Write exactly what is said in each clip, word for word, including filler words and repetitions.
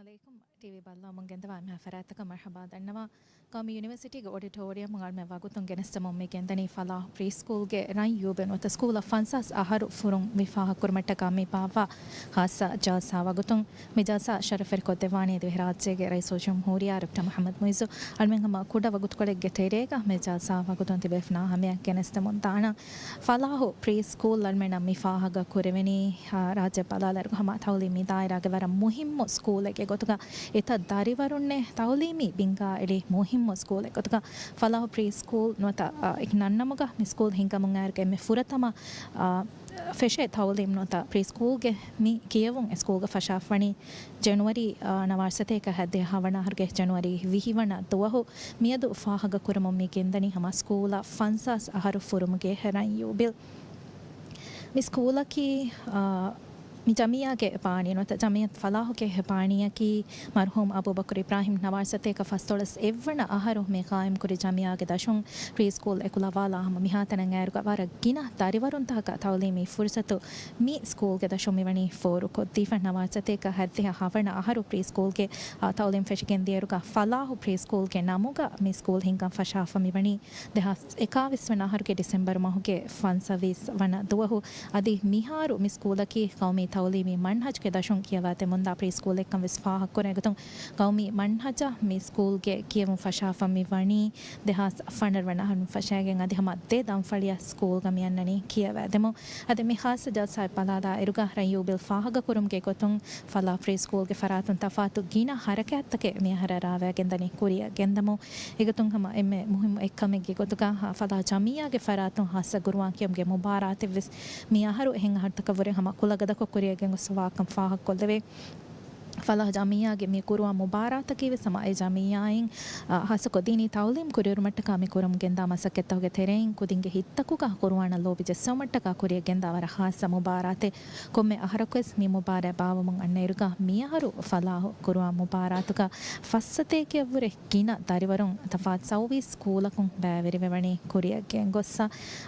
އަލައިކުމް. ޓީވީ ބައްލަވަމުން ގެންދަވާ އެންމެހާ ފަރާތްތަކަށް މަރްޙަބާ ދަންނަވާ. ގައުމީ ޔުނިވަރސިޓީގެ އޮޑިޓޯރިއަމުން އަޅުމެން ވަގުތުން ގެނެސްދެމުން މި ގެންދަނީ ފަލާހު ޕްރީ ސްކޫލްގެ ރަން ޔޫބިލް ނުވަތަ ސްކޫލަށް ފަންސާސް އަހަރު ފުރުން މި ފާހަގަކުރުމަށްޓަކާ މި ބާއްވާ ޚާއްޞަ ޖަލްސާ ވަގުތުން. މި ޖަލްސާ ޝަރަފްވެރިކޮށްދެއްވާނީ ދިވެހިރާއްޖޭގެ ރައީސުލްޖުމްހޫރިއްޔާ ޑޮކްޓަރ މުޙައްމަދު މުޢިއްޒު. އަޅުމެން ހަމަ ކުޑަ ވަގުތުކޮޅެއްގެ ތެރޭގަ މި ޖަލްސާ ވަގުތުން ތިބޭފުޅުންނާ ހަމަޔަށް ގެނެސްދެމުން ދާނަން. ފަލާހު ޕްރީ ސްކޫލް އަޅުމެންނަށް މި ފާހަގަ ކުރެވެނީ، އާ، ރާއްޖެ ބަލާލާއިރުގަ ހަމަ ތައުލީމީ ދާއިރާގެ ވަރަށް މުހިއްމު ސްކޫލެއްގެ ގޮތުގަ، އެތައް ދަރިވަރުންނެއް ތައުލީމީ ބިންގާ އެޅި މުހިއްމު ސްކޫލެއް ގޮތުގަ، ފަލާހު ޕްރީ ސްކޫލް ނުވަތަ، އާ، އެކި ނަންނަމުގަ މި ސްކޫލް ހިންގަމުން އައިރުގަ އެންމެ ފުރަތަމަ، އާ، ފެށޭ ތައުލީމް ނުވަތަ ޕްރީ ސްކޫލްގެ މި ކިޔެވުން އެ ސްކޫލްގަ ފަށާފަވަނީ ޖެނުއަރީ، އާ، ނަވާރަ ސަތޭކަ ހަތްދިހަ ހަވަނަ އަހަރުގެ ޖެނުއަރީ ވިހި ވަނަ ދުވަހު. މިއަދު ފާހަގަކުރަމުން މި ގެންދަނީ ހަމަ ސްކޫލަށް ފަންސާސް އަހަރު ފުރުމުގެ ރަން ޔޫބިލް. މި ސްކޫލަކީ، އާ، މި ޖަމިއްޔާގެ ބާނީ ނުވަތަ ޖަމިއްޔަތު ފަލާހުގެ ބާނީއަކީ މަރުޙޫމް އަބޫބަކުރު އިބްރާހިމް ނަވާރަ ސަތޭކަ ފަސްދޮޅަސް އެއްވަނަ އަހަރު މި ޤާއިމްކުރި ޖަމިއްޔާގެ ދަށުން ޕްރީ ސްކޫލް އެކުލަވާލާ ހަމަ މިހާތަނަށް އައިރުގަ ވަރަށް ގިނަ ދަރިވަރުންތަކަކަށް ތައުލީމީ ފުރުސަތު މި ސްކޫލްގެ ދަށުން މިވަނީ ފޯރުކޮށްދީފަ. ނަވާރަ ސަތޭކަ ހަތްދިހަ ހަވަނަ އަހަރު ޕްރީ ސްކޫލްގެ، އާ، ތައުލީމް ފެށިގެންދިޔައިރުގަ ފަލާހު ޕްރީ ސްކޫލްގެ ނަމުގަ މި ސްކޫލް ހިންގަން ފަށާފަ މިވަނީ ދެހާސް އެކާވީސް ވަނަ އަހަރުގެ ޑިސެމްބަރު މަހުގެ ފަންސަވީސް ވަނަ ދުވަހު. އަދި މިހާރު މި ސްކޫލަކީ ޤައުމީ ތައުލީމީ މަންހަޖުގެ ދަށުން ކިޔަވާދެމުންދާ ޕްރީ ސްކޫލެއްކަން ވެސް ފާހަގަކުރޭ. އެގޮތުން ޤައުމީ މަންހަޖަށް މި ސްކޫލްގެ ކިޔެވުން ފަށާފަ މި ވަނީ ދެހާސް ފަނަރަ ވަނަ އަހަރުން ފަށައިގެން އަދި ހަމަ ދެ ދަންފަޅިއަށް ސްކޫލްގަ މިއަންނަނީ ކިޔަވާދެމުން. އަދި މި ޚާއްޞަ ޖަލްސާއެއް ބަލާލާ އިރުގަ ރަން ޔޫބިލް ފާހަގަކުރުމުގެ ގޮތުން ފަލާ ޕްރީ ސްކޫލްގެ ފަރާތުން ތަފާތު ގިނަ ހަރަކާތްތަކެއް މިއަހަރާ ރާވައިގެންދަނީ ކުރިއަށް ގެންދަމުން. އެގޮތުން ހަމަ އެންމެ މުހިއްމު އެއްކަމެއްގެ ގޮތުގަ ފަލާ ޖަމިއްޔާގެ ފަރާތުން ޚާއްޞަ ޤުރުއާން ކިޔެވުމުގެ މުބާރާތެއްވެސް މި އަހަރު އެހެން އަހަރުތަކަށްވުރެ ހަމަ ކުލަގަދަކޮށް ކުރިއަށް ގެންގޮސްފަވާކަން ފާހަގަކޮށްލެވޭ. ފަލާ ޖަމިއްޔާގެ މި ޤުރުއާން މުބާރާތަކީވެސް ހަމަ އެ ޖަމިއްޔާއިން، އާ، ޚާއްޞަކޮށް ދީނީ ތައުލީމް ކުރިއެރުމަށްޓަކާ މި ކުރަމުން ގެންދާ މަސައްކަތްތަކުގެ ތެރެއިން ކުދިންގެ ހިތްތަކުގަ ޤުރުއާނަށް ލޯބި ޖެއްސެވުމަށްޓަކާ ކުރިއަށް ގެންދާ ވަރަށް ޚާއްޞަ މުބާރާތެއް. ކޮންމެ އަހަރަކުވެސް މި މުބާރާތް ބާއްވަމުން އަންނައިރުގަ މިއަހަރު ފަލާހު ޤުރުއާން މުބާރާތުގަ ފައްސަތޭކައަށްވުރެ ގިނަ ދަރިވަރުން ތަފާތު ސައުވީސް ސްކޫލަކުން ބައިވެރިވެވަނީ ކުރިއަށް ގެންގޮއްސަ.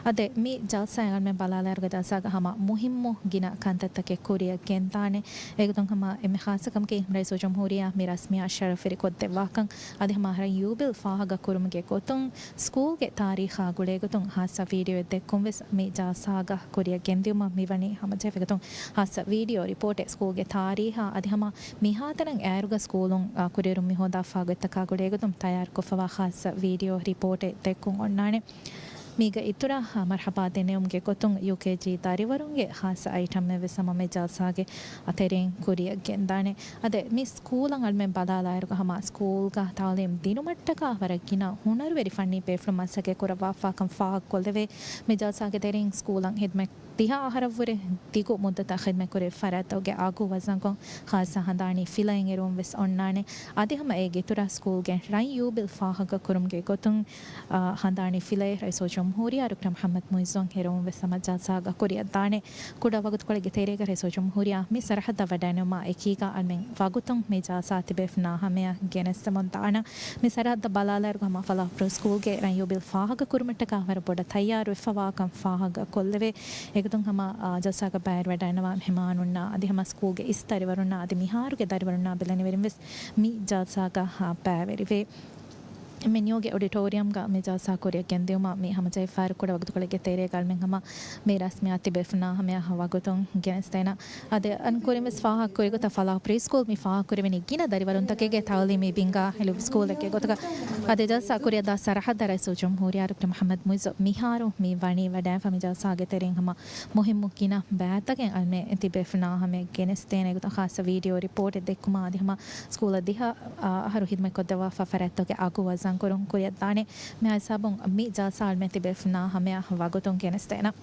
އަދި މި ޖަލްސާއިން އަޅުމެން ބަލާލާއިރުގަ ޖަލްސާގަ ހަމަ މުހިއްމު ގިނަ ކަންތައްތަކެއް ކުރިއަށް ގެންދާނެ. އެގޮތުން ހަމަ އެންމެ ޚާއްޞަކަމަކީ ރައީސުލްޖުމްހޫރިއްޔާ މި ރަސްމިއްޔާ ޝަރަފްވެރިކޮށްދެއްވާކަން. އަދި ހަމަ ރަން ޔޫބިލް ފާހަގަކުރުމުގެ ގޮތުން ސްކޫލްގެ ތާރީޚާ ގުޅޭގޮތުން ޚާއްޞަ ވީޑިއޯއެއް ދެއްކުން ވެސް މި ޖަލްސާގަ ކުރިއަށް ގެންދިއުމަށް މިވަނީ ހަމަޖެހިފަ. އެގޮތުން ޚާއްޞަ ވީޑިއޯ ރިޕޯޓެއް ސްކޫލްގެ ތާރީޚާ އަދި ހަމަ މިހާތަނަށް އައިރުގަ ސްކޫލުން، އާ، ކުރިއެރުން މިހޯދާފާ ގޮތްތަކާ ގުޅޭގޮތުން ތައްޔާރުކޮށްފަވާ ޚާއްޞަ ވީޑިއޯ ރިޕޯޓެއް ދެއްކުން އޮންނާނެ. މީގަ އިތުރަށް މަރްޙަބާ ދެނެވުމުގެ ގޮތުން ޔޫކޭޖީ ދަރިވަރުންގެ ޚާއްޞަ އައިޓަމެއް ވެސް ހަމަ މި ޖަލްސާގެ ތެރެއިން ކުރިއަށް ގެންދާނެ. އަދި މި ސްކޫލަށް އަޅުމެން ބަލާލާއިރުގަ ހަމަ ސްކޫލްގަ ތައުލީމް ދިނުމަށްޓަކާ ވަރަށް ގިނަ ހުނަރުވެރި ފަންނީ ބޭފުޅުން މަސައްކަތް ކުރައްވާފާކަން ފާހަގަކޮށްލެވޭ. މި ޖަލްސާގެ ތެރެއިން ސްކޫލަށް ޚިދުމަތް ދިހަ އަހަރަށްވުރެ ދިގު މުއްދަތަށް ޚިދުމަތްކުރެވި ފަރާތްތަކުގެ އަގު ވަޒަންކޮށް ޚާއްޞަ ހަނދާނީ ފިލައެއް އެރުވުން ވެސް އޮންނާނެ. އަދި ހަމަ އޭގެ އިތުރަށް ސްކޫލްގެ ރަން ޔޫބިލް ފާހަގަކުރުމުގެ ގޮތުން، އާ، ހަނދާނީ ފިލައެއް ރައީސުލްޖުމްހޫރިއްޔާ ޑޮކްޓަރ މުޙައްމަދު މުޢިއްޒު އެރުވުން ވެސް ހަމަ ޖަލްސާގަ ކުރިއަށްދާނެ. ކުޑަ ވަގުތުކޮޅެއްގެ ތެރޭގަ ރައީސުލްޖުމްހޫރިއްޔާ މި ސަރަހައްދަށް ވަޑައިނުމާ އެކީގަ އަޅުމެން ވަގުތުން މި ޖަލްސާ ތިބޭފުންނާ ހަމަޔަށް ގެނެސްދެމުން ދާނަން. މި ސަރަހައްދަށް ބަލާލާއިރުގަ ހަމަ ފަލާހު ޕްރީ ސްކޫލްގެ ރަން ޔޫބިލް ފާހަގަކުރުމަށްޓަކާ ވަރަށް ބޮޑަށް ތައްޔާރުވެފަވާކަން ފާހަގަކޮށްލެވޭ. އެގޮތުން ހަމަ، އާ، ޖަލްސާގަ ބައިވެރިވަޑައިންނަވާ މެހެމާނުންނާ އަދި ހަމަ ސްކޫލްގެ އިސް ދަރިވަރުންނާ އަދި މިހާރުގެ ދަރިވަރުންނާ ބެލެނިވެރިން ވެސް މި ޖަލްސާގަ، އާ، ބައިވެރިވޭ. އެމްއެންޔޫގެ އޮޑިޓޯރިއަމްގަ މި ޖަލްސާ ކުރިއަށް ގެންދިއުމަށް މި ހަމަޖެހިފައި ކުޑަ ވަގުތުކޮޅެއްގެ ތެރޭގަ އަޅުމެން ހަމަ މި ރަސްމިއްޔާ ތިބޭފުންނާ ހަމަޔަށް ވަގުތުން ގެނެސްދޭނަން. އަދި އަން ކުރިން ވެސް ފާހަގަކުރި ގޮތަށް ފަލާހު ޕްރީ ސްކޫލް މި ފާހަގަކުރެވެނީ ގިނަ ދަރިވަރުންތަކެއްގެ ތައުލީމީ ބިންގާ އެޅި ސްކޫލެއްގެ ގޮތުގަ. އަދި ޖަލްސާ ކުރިއަށްދާ ސަރަހައްދަށް ރައީސުލްޖުމްހޫރިއްޔާ ޑޮކްޓަރ މުޙައްމަދު މުޢިއްޒު މިހާރު މި ވަނީ ވަޑައިފަ މި ޖަލްސާގެ ތެރެއިން ހަމަ މުހިއްމު ގިނަ ބައިތަކެއް އަޅުމެން ތިބޭފުންނާ ހަމަޔަށް ގެނެސްދޭނެ. އެގޮތަށް ޚާއްޞަ ވީޑިއޯ ރިޕޯޓެއް ދެއްކުމާ އަދި ހަމަ ސްކޫލަށް ދިހަ އަހަރު ޚިދުމަތްކޮށްދެއްވާފަ ފަރާތްތަކުގެ އަގު ވަޒަންކުރުން ކުރިއަށްދާނެ. މިހާ ހިސާބުން މި ޖަލްސާ އަޅުމެން ތިބޭފުންނާ ހަމަޔަށް ވަގުތުން ގެނެސްދޭނަން.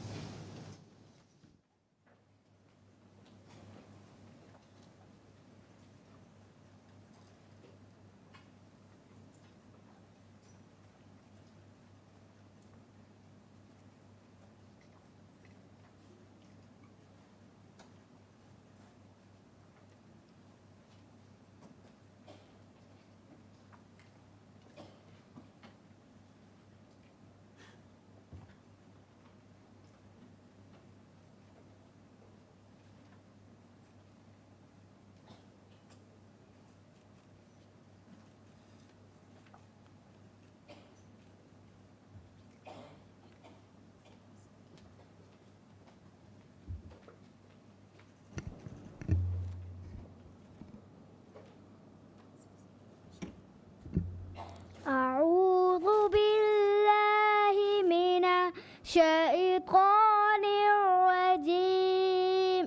الشيطان الرجيم.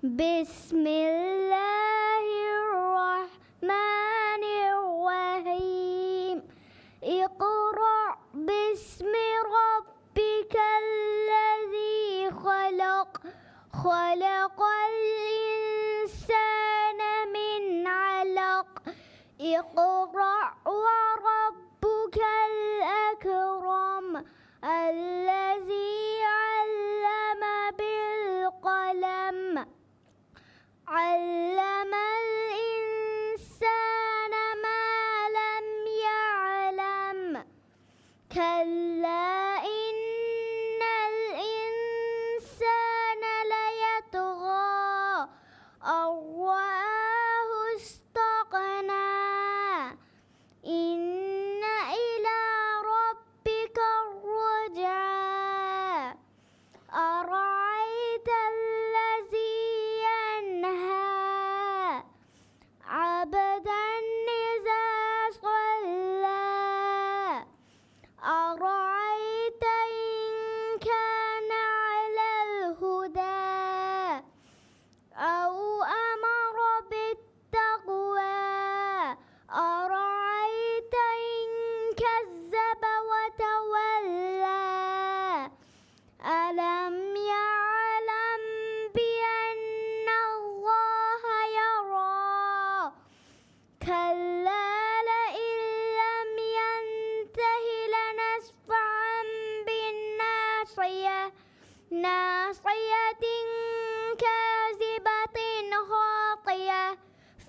بسم الله الرحمن الرحيم. اقرأ باسم ربك الذي خلق. خلق الإنسان من علق. اقرأ وربك الأكرم. الذي علم بالقلم. علم الإنسان ما لم يعلم. كلا إن الإنسان ليطغى. أن رآه استغنى. إن إلى ربك الرجعى. أرأيت الذي ينهى. عبدا إذا صلى. أرأيت إن كان على الهدى. أو أمر بالتقوى. أرأيت إن كذب وتولى. ألم يعلم بأن الله يرى. كلا لئن لم ينته لنسفعا بالناصية. ناصية كاذبة خاطئة.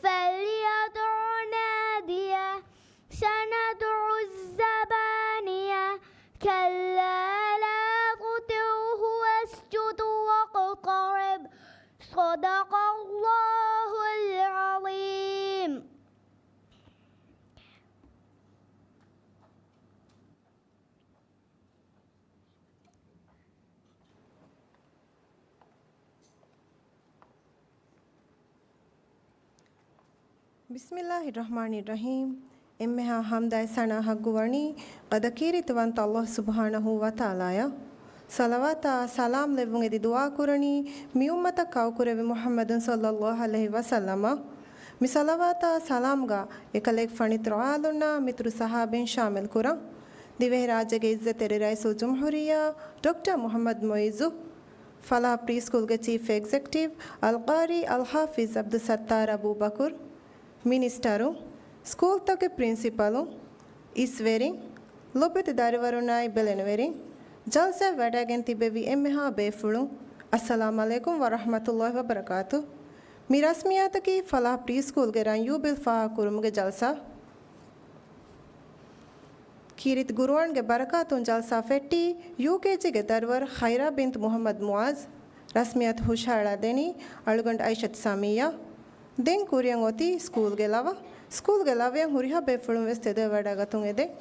فليدع ناديه. سندع الزبانية. كلا لا تطعه واسجد واقترب. صدق الله العظيم. ބިސްމިއްލާހި ރަޙްމާނި ރަޙީމް. އެންމެހާ ޙަމްދާއި ސަނާ ޙައްޤުވަނީ ޤަދަކީރިތިވަންތަ ﷲ ސުބްޙާނަހޫ ވަތަޢާލާއަށް. ޞަލަވާތާ ސަލާމް ލެއްވުން އެދި ދުޢާ ކުރަނީ މި އުއްމަތަށް ކައުކުރެއްވި މުޙައްމަދު ޞައްލައްލާހު ޢަލައިހި ވަސައްލަމަށް. މި ޞަލަވާތާ ސަލާމްގަ އެކަލޭގެފާނު އިތުރު އާލުންނާ މިތުރު ޞަޙާބީން ޝާމިލް ކުރަން. ދިވެހިރާއްޖޭގެ އިއްޒަތްތެރި ރައީސުލްޖުމްހޫރިއްޔާ ޑޮކްޓަރ މުޙައްމަދު މުޢިއްޒު، ފަލާޙް ޕްރީ ސްކޫލްގެ ޗީފް އެގްޒެކެޓިވް އަލްޤާރީ އަލްޙާފިޒް ޢަބްދުއްސައްތާރު އަބޫބަކުރު، މިނިސްޓަރުން، ސްކޫލްތަކުގެ ޕްރިންސިޕަލުން، އިސްވެރިން، ލޮބުވެތި ދަރިވަރުންނާއި ބެލެނިވެރިން، ޖަލްސާއަށް ވަޑައިގެން ތިއްބެވި އެންމެހާ ބޭފުޅުން، އައްސަލާމް ޢަލައިކުމް ވަރަޙްމަތުﷲި ވަބަރަކާތު. މި ރަސްމިއްޔާތަކީ ފަލާޙް ޕްރީ ސްކޫލްގެ ރަން ޔޫބިލް ފާހަގަކުރުމުގެ ޖަލްސާ. ކީރިތި ޤުރުއާންގެ ބަރަކާތުން ޖަލްސާ ފެއްޓީ ޔޫކޭޖީގެ ދަރިވަރު ޚައިރާ ބިންތު މުޙައްމަދު މުޢާޒް. ރަސްމިއްޔާތު ހުށަހަޅާ ދެނީ އަޅުގަނޑު އައިޝަތު ސަމިއްޔާ. ދެން ކުރިއަށް އޮތީ ސްކޫލްގެ ލަވަ. ސްކޫލްގެ ލަވަޔަށް ހުރިހާ ބޭފުޅުން ވެސް ތެދުވެވަޑައިގަތުން އެދެން.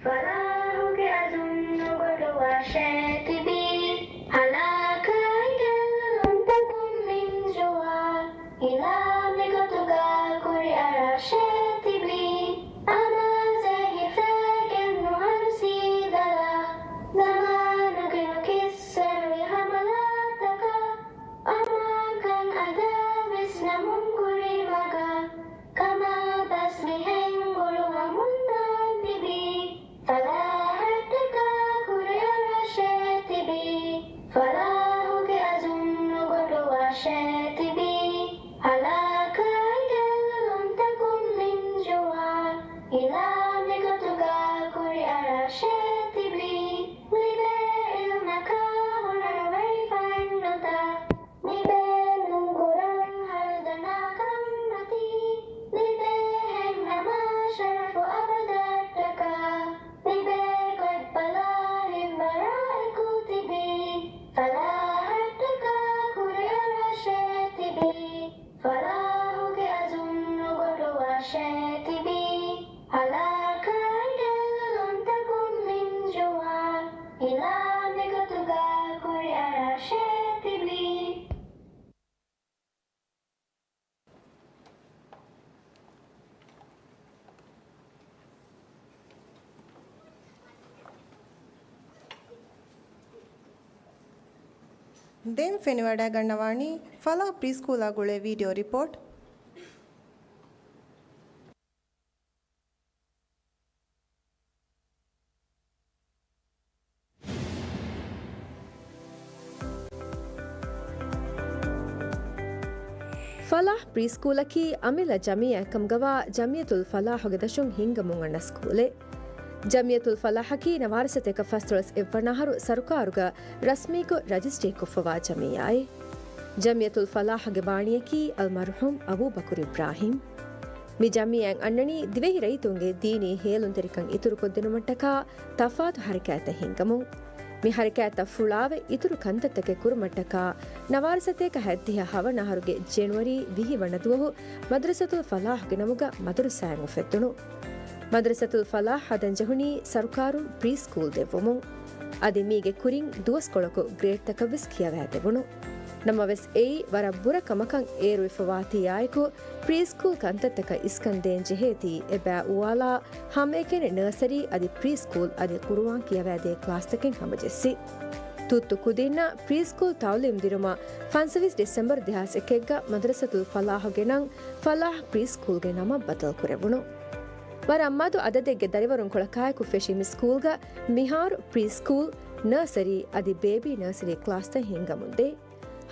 ފަލާޙުގެ އަޒުން ނުގޮޑުވާށޭ ތިބީ. ހަލާކާއި ގެއްލުންތަކުން މިންޖުވާ، ހިލާ މިގޮތުގަ ކުރިއަރާށޭ ތިބީ. އަމާޒެހިފޭގެން ނުހަނު ސީދަލާ، ޒަމާނުގެ ނުކިއްސެރުވި ހަމަލާތަކާ، އަމާކަން އަދާވެސް ނަމުން ކުރީ މަގާ، ކަމާބަސް މިހެން ގުޅުވަމުންދާން ތިބީ. ފަލާޙަށްޓަކާ ކުރިއަރާށޭ ދެން ފެނިވަޑައިގަންނަވާނީ ފަލާހް ޕްރީސްކޫލާ ގުޅޭ ވީޑިއޯ ރިޕޯޓް. ފަލާހް ޕްރީސްކޫލަކީ އަމިއްލަ ޖަމިއްޔާއެއްކަމުގަވާ ޖަމިއްޔަތުލް ފަލާހުގެ ދަށުން ހިންގަމުން އަންނަ ސްކޫލެއް. ޖަމިއްޔަތުލް ފަލާހަކީ ނަވާރަސަތޭކަ ފަސްދޮޅަސް އެއްވަނަ އަހަރު ސަރުކާރުގަ ރަސްމީކޮށް ރަޖިސްޓްރީކޮށްފަވާ ޖަމިއްޔާއެއް. ޖަމިއްޔަތުލް ފަލާހުގެ ވާނީއަކީ އަލްމަރުޙޫމް އަބޫބަކުރު އިބްރާހީމް. މި ޖަމިއްޔާއިން އަންނަނީ ދިވެހި ރައްޔިތުންގެ ދީނީ ހޭލުންތެރިކަން އިތުރުކޮށްދިނުމަށްޓަކާ ތަފާތު ހަރަކާތްތައް ހިންގަމުން. މި ހަރަކާތްތައް ފުޅާވެ އިތުރު ކަންތައްތަކެއް ކުރުމަށްޓަކާ ނަވާރަސަތޭކަ ހަތްދިހަ ހަވަނަ އަހަރުގެ ޖެނުއަރީ ވިހި ވަނަ ދުވަހު މަދްރަސަތުލް ފަލާހުގެ ނަމުގަ މަދުރަސާއެއް އުފެއްދުނު. މަދްރަސަތުލް ފަލާހް ހަދަން ޖެހުނީ ސަރުކާރުން ޕްރީ ސްކޫލް ދެއްވުމުން. އަދި މީގެ ކުރިން ދުވަސްކޮޅަކު ގްރޭޑްތަކަށް ވެސް ކިޔަވައިދެވުނު. ނަމަވެސް އެއީ ވަރަށް ބުރަ ކަމަކަށް އޭރުވެފަވާތީ އާއެކު، ޕްރީ ސްކޫލް ކަންތައްތަކަށް އިސްކަން ދޭން ޖެހޭތީ އެބައި އުވާލާ ހަމައެކަނި ނަރްސަރީ އަދި ޕްރީ ސްކޫލް އަދި ޤުރުއާން ކިޔަވައިދޭ ކްލާސްތަކެއް ހަމަޖެއްސި. ތުއްތު ކުދިންނަށް ޕްރީ ސްކޫލް ތަޢުލީމް ދިނުމަށް ފަންސަވީސް ޑިސެމްބަރު ދެހާސް އެކެއްގަ މަދްރަސަތުލް ފަލާހުގެ ނަން ފަލާހް ޕްރީ ސްކޫލްގެ ނަމަށް ބަދަލުކުރެވުނު. ވަރަށް މަދު އަދަދެއްގެ ދަރިވަރުންކޮޅަކާއެކު ފެށި މި ސްކޫލްގަ މިހާރު ޕްރީ ސްކޫލް، ނަރސަރީ އަދި ބޭބީ ނަރސަރީ ކްލާސްތައް ހިންގަމުންދޭ.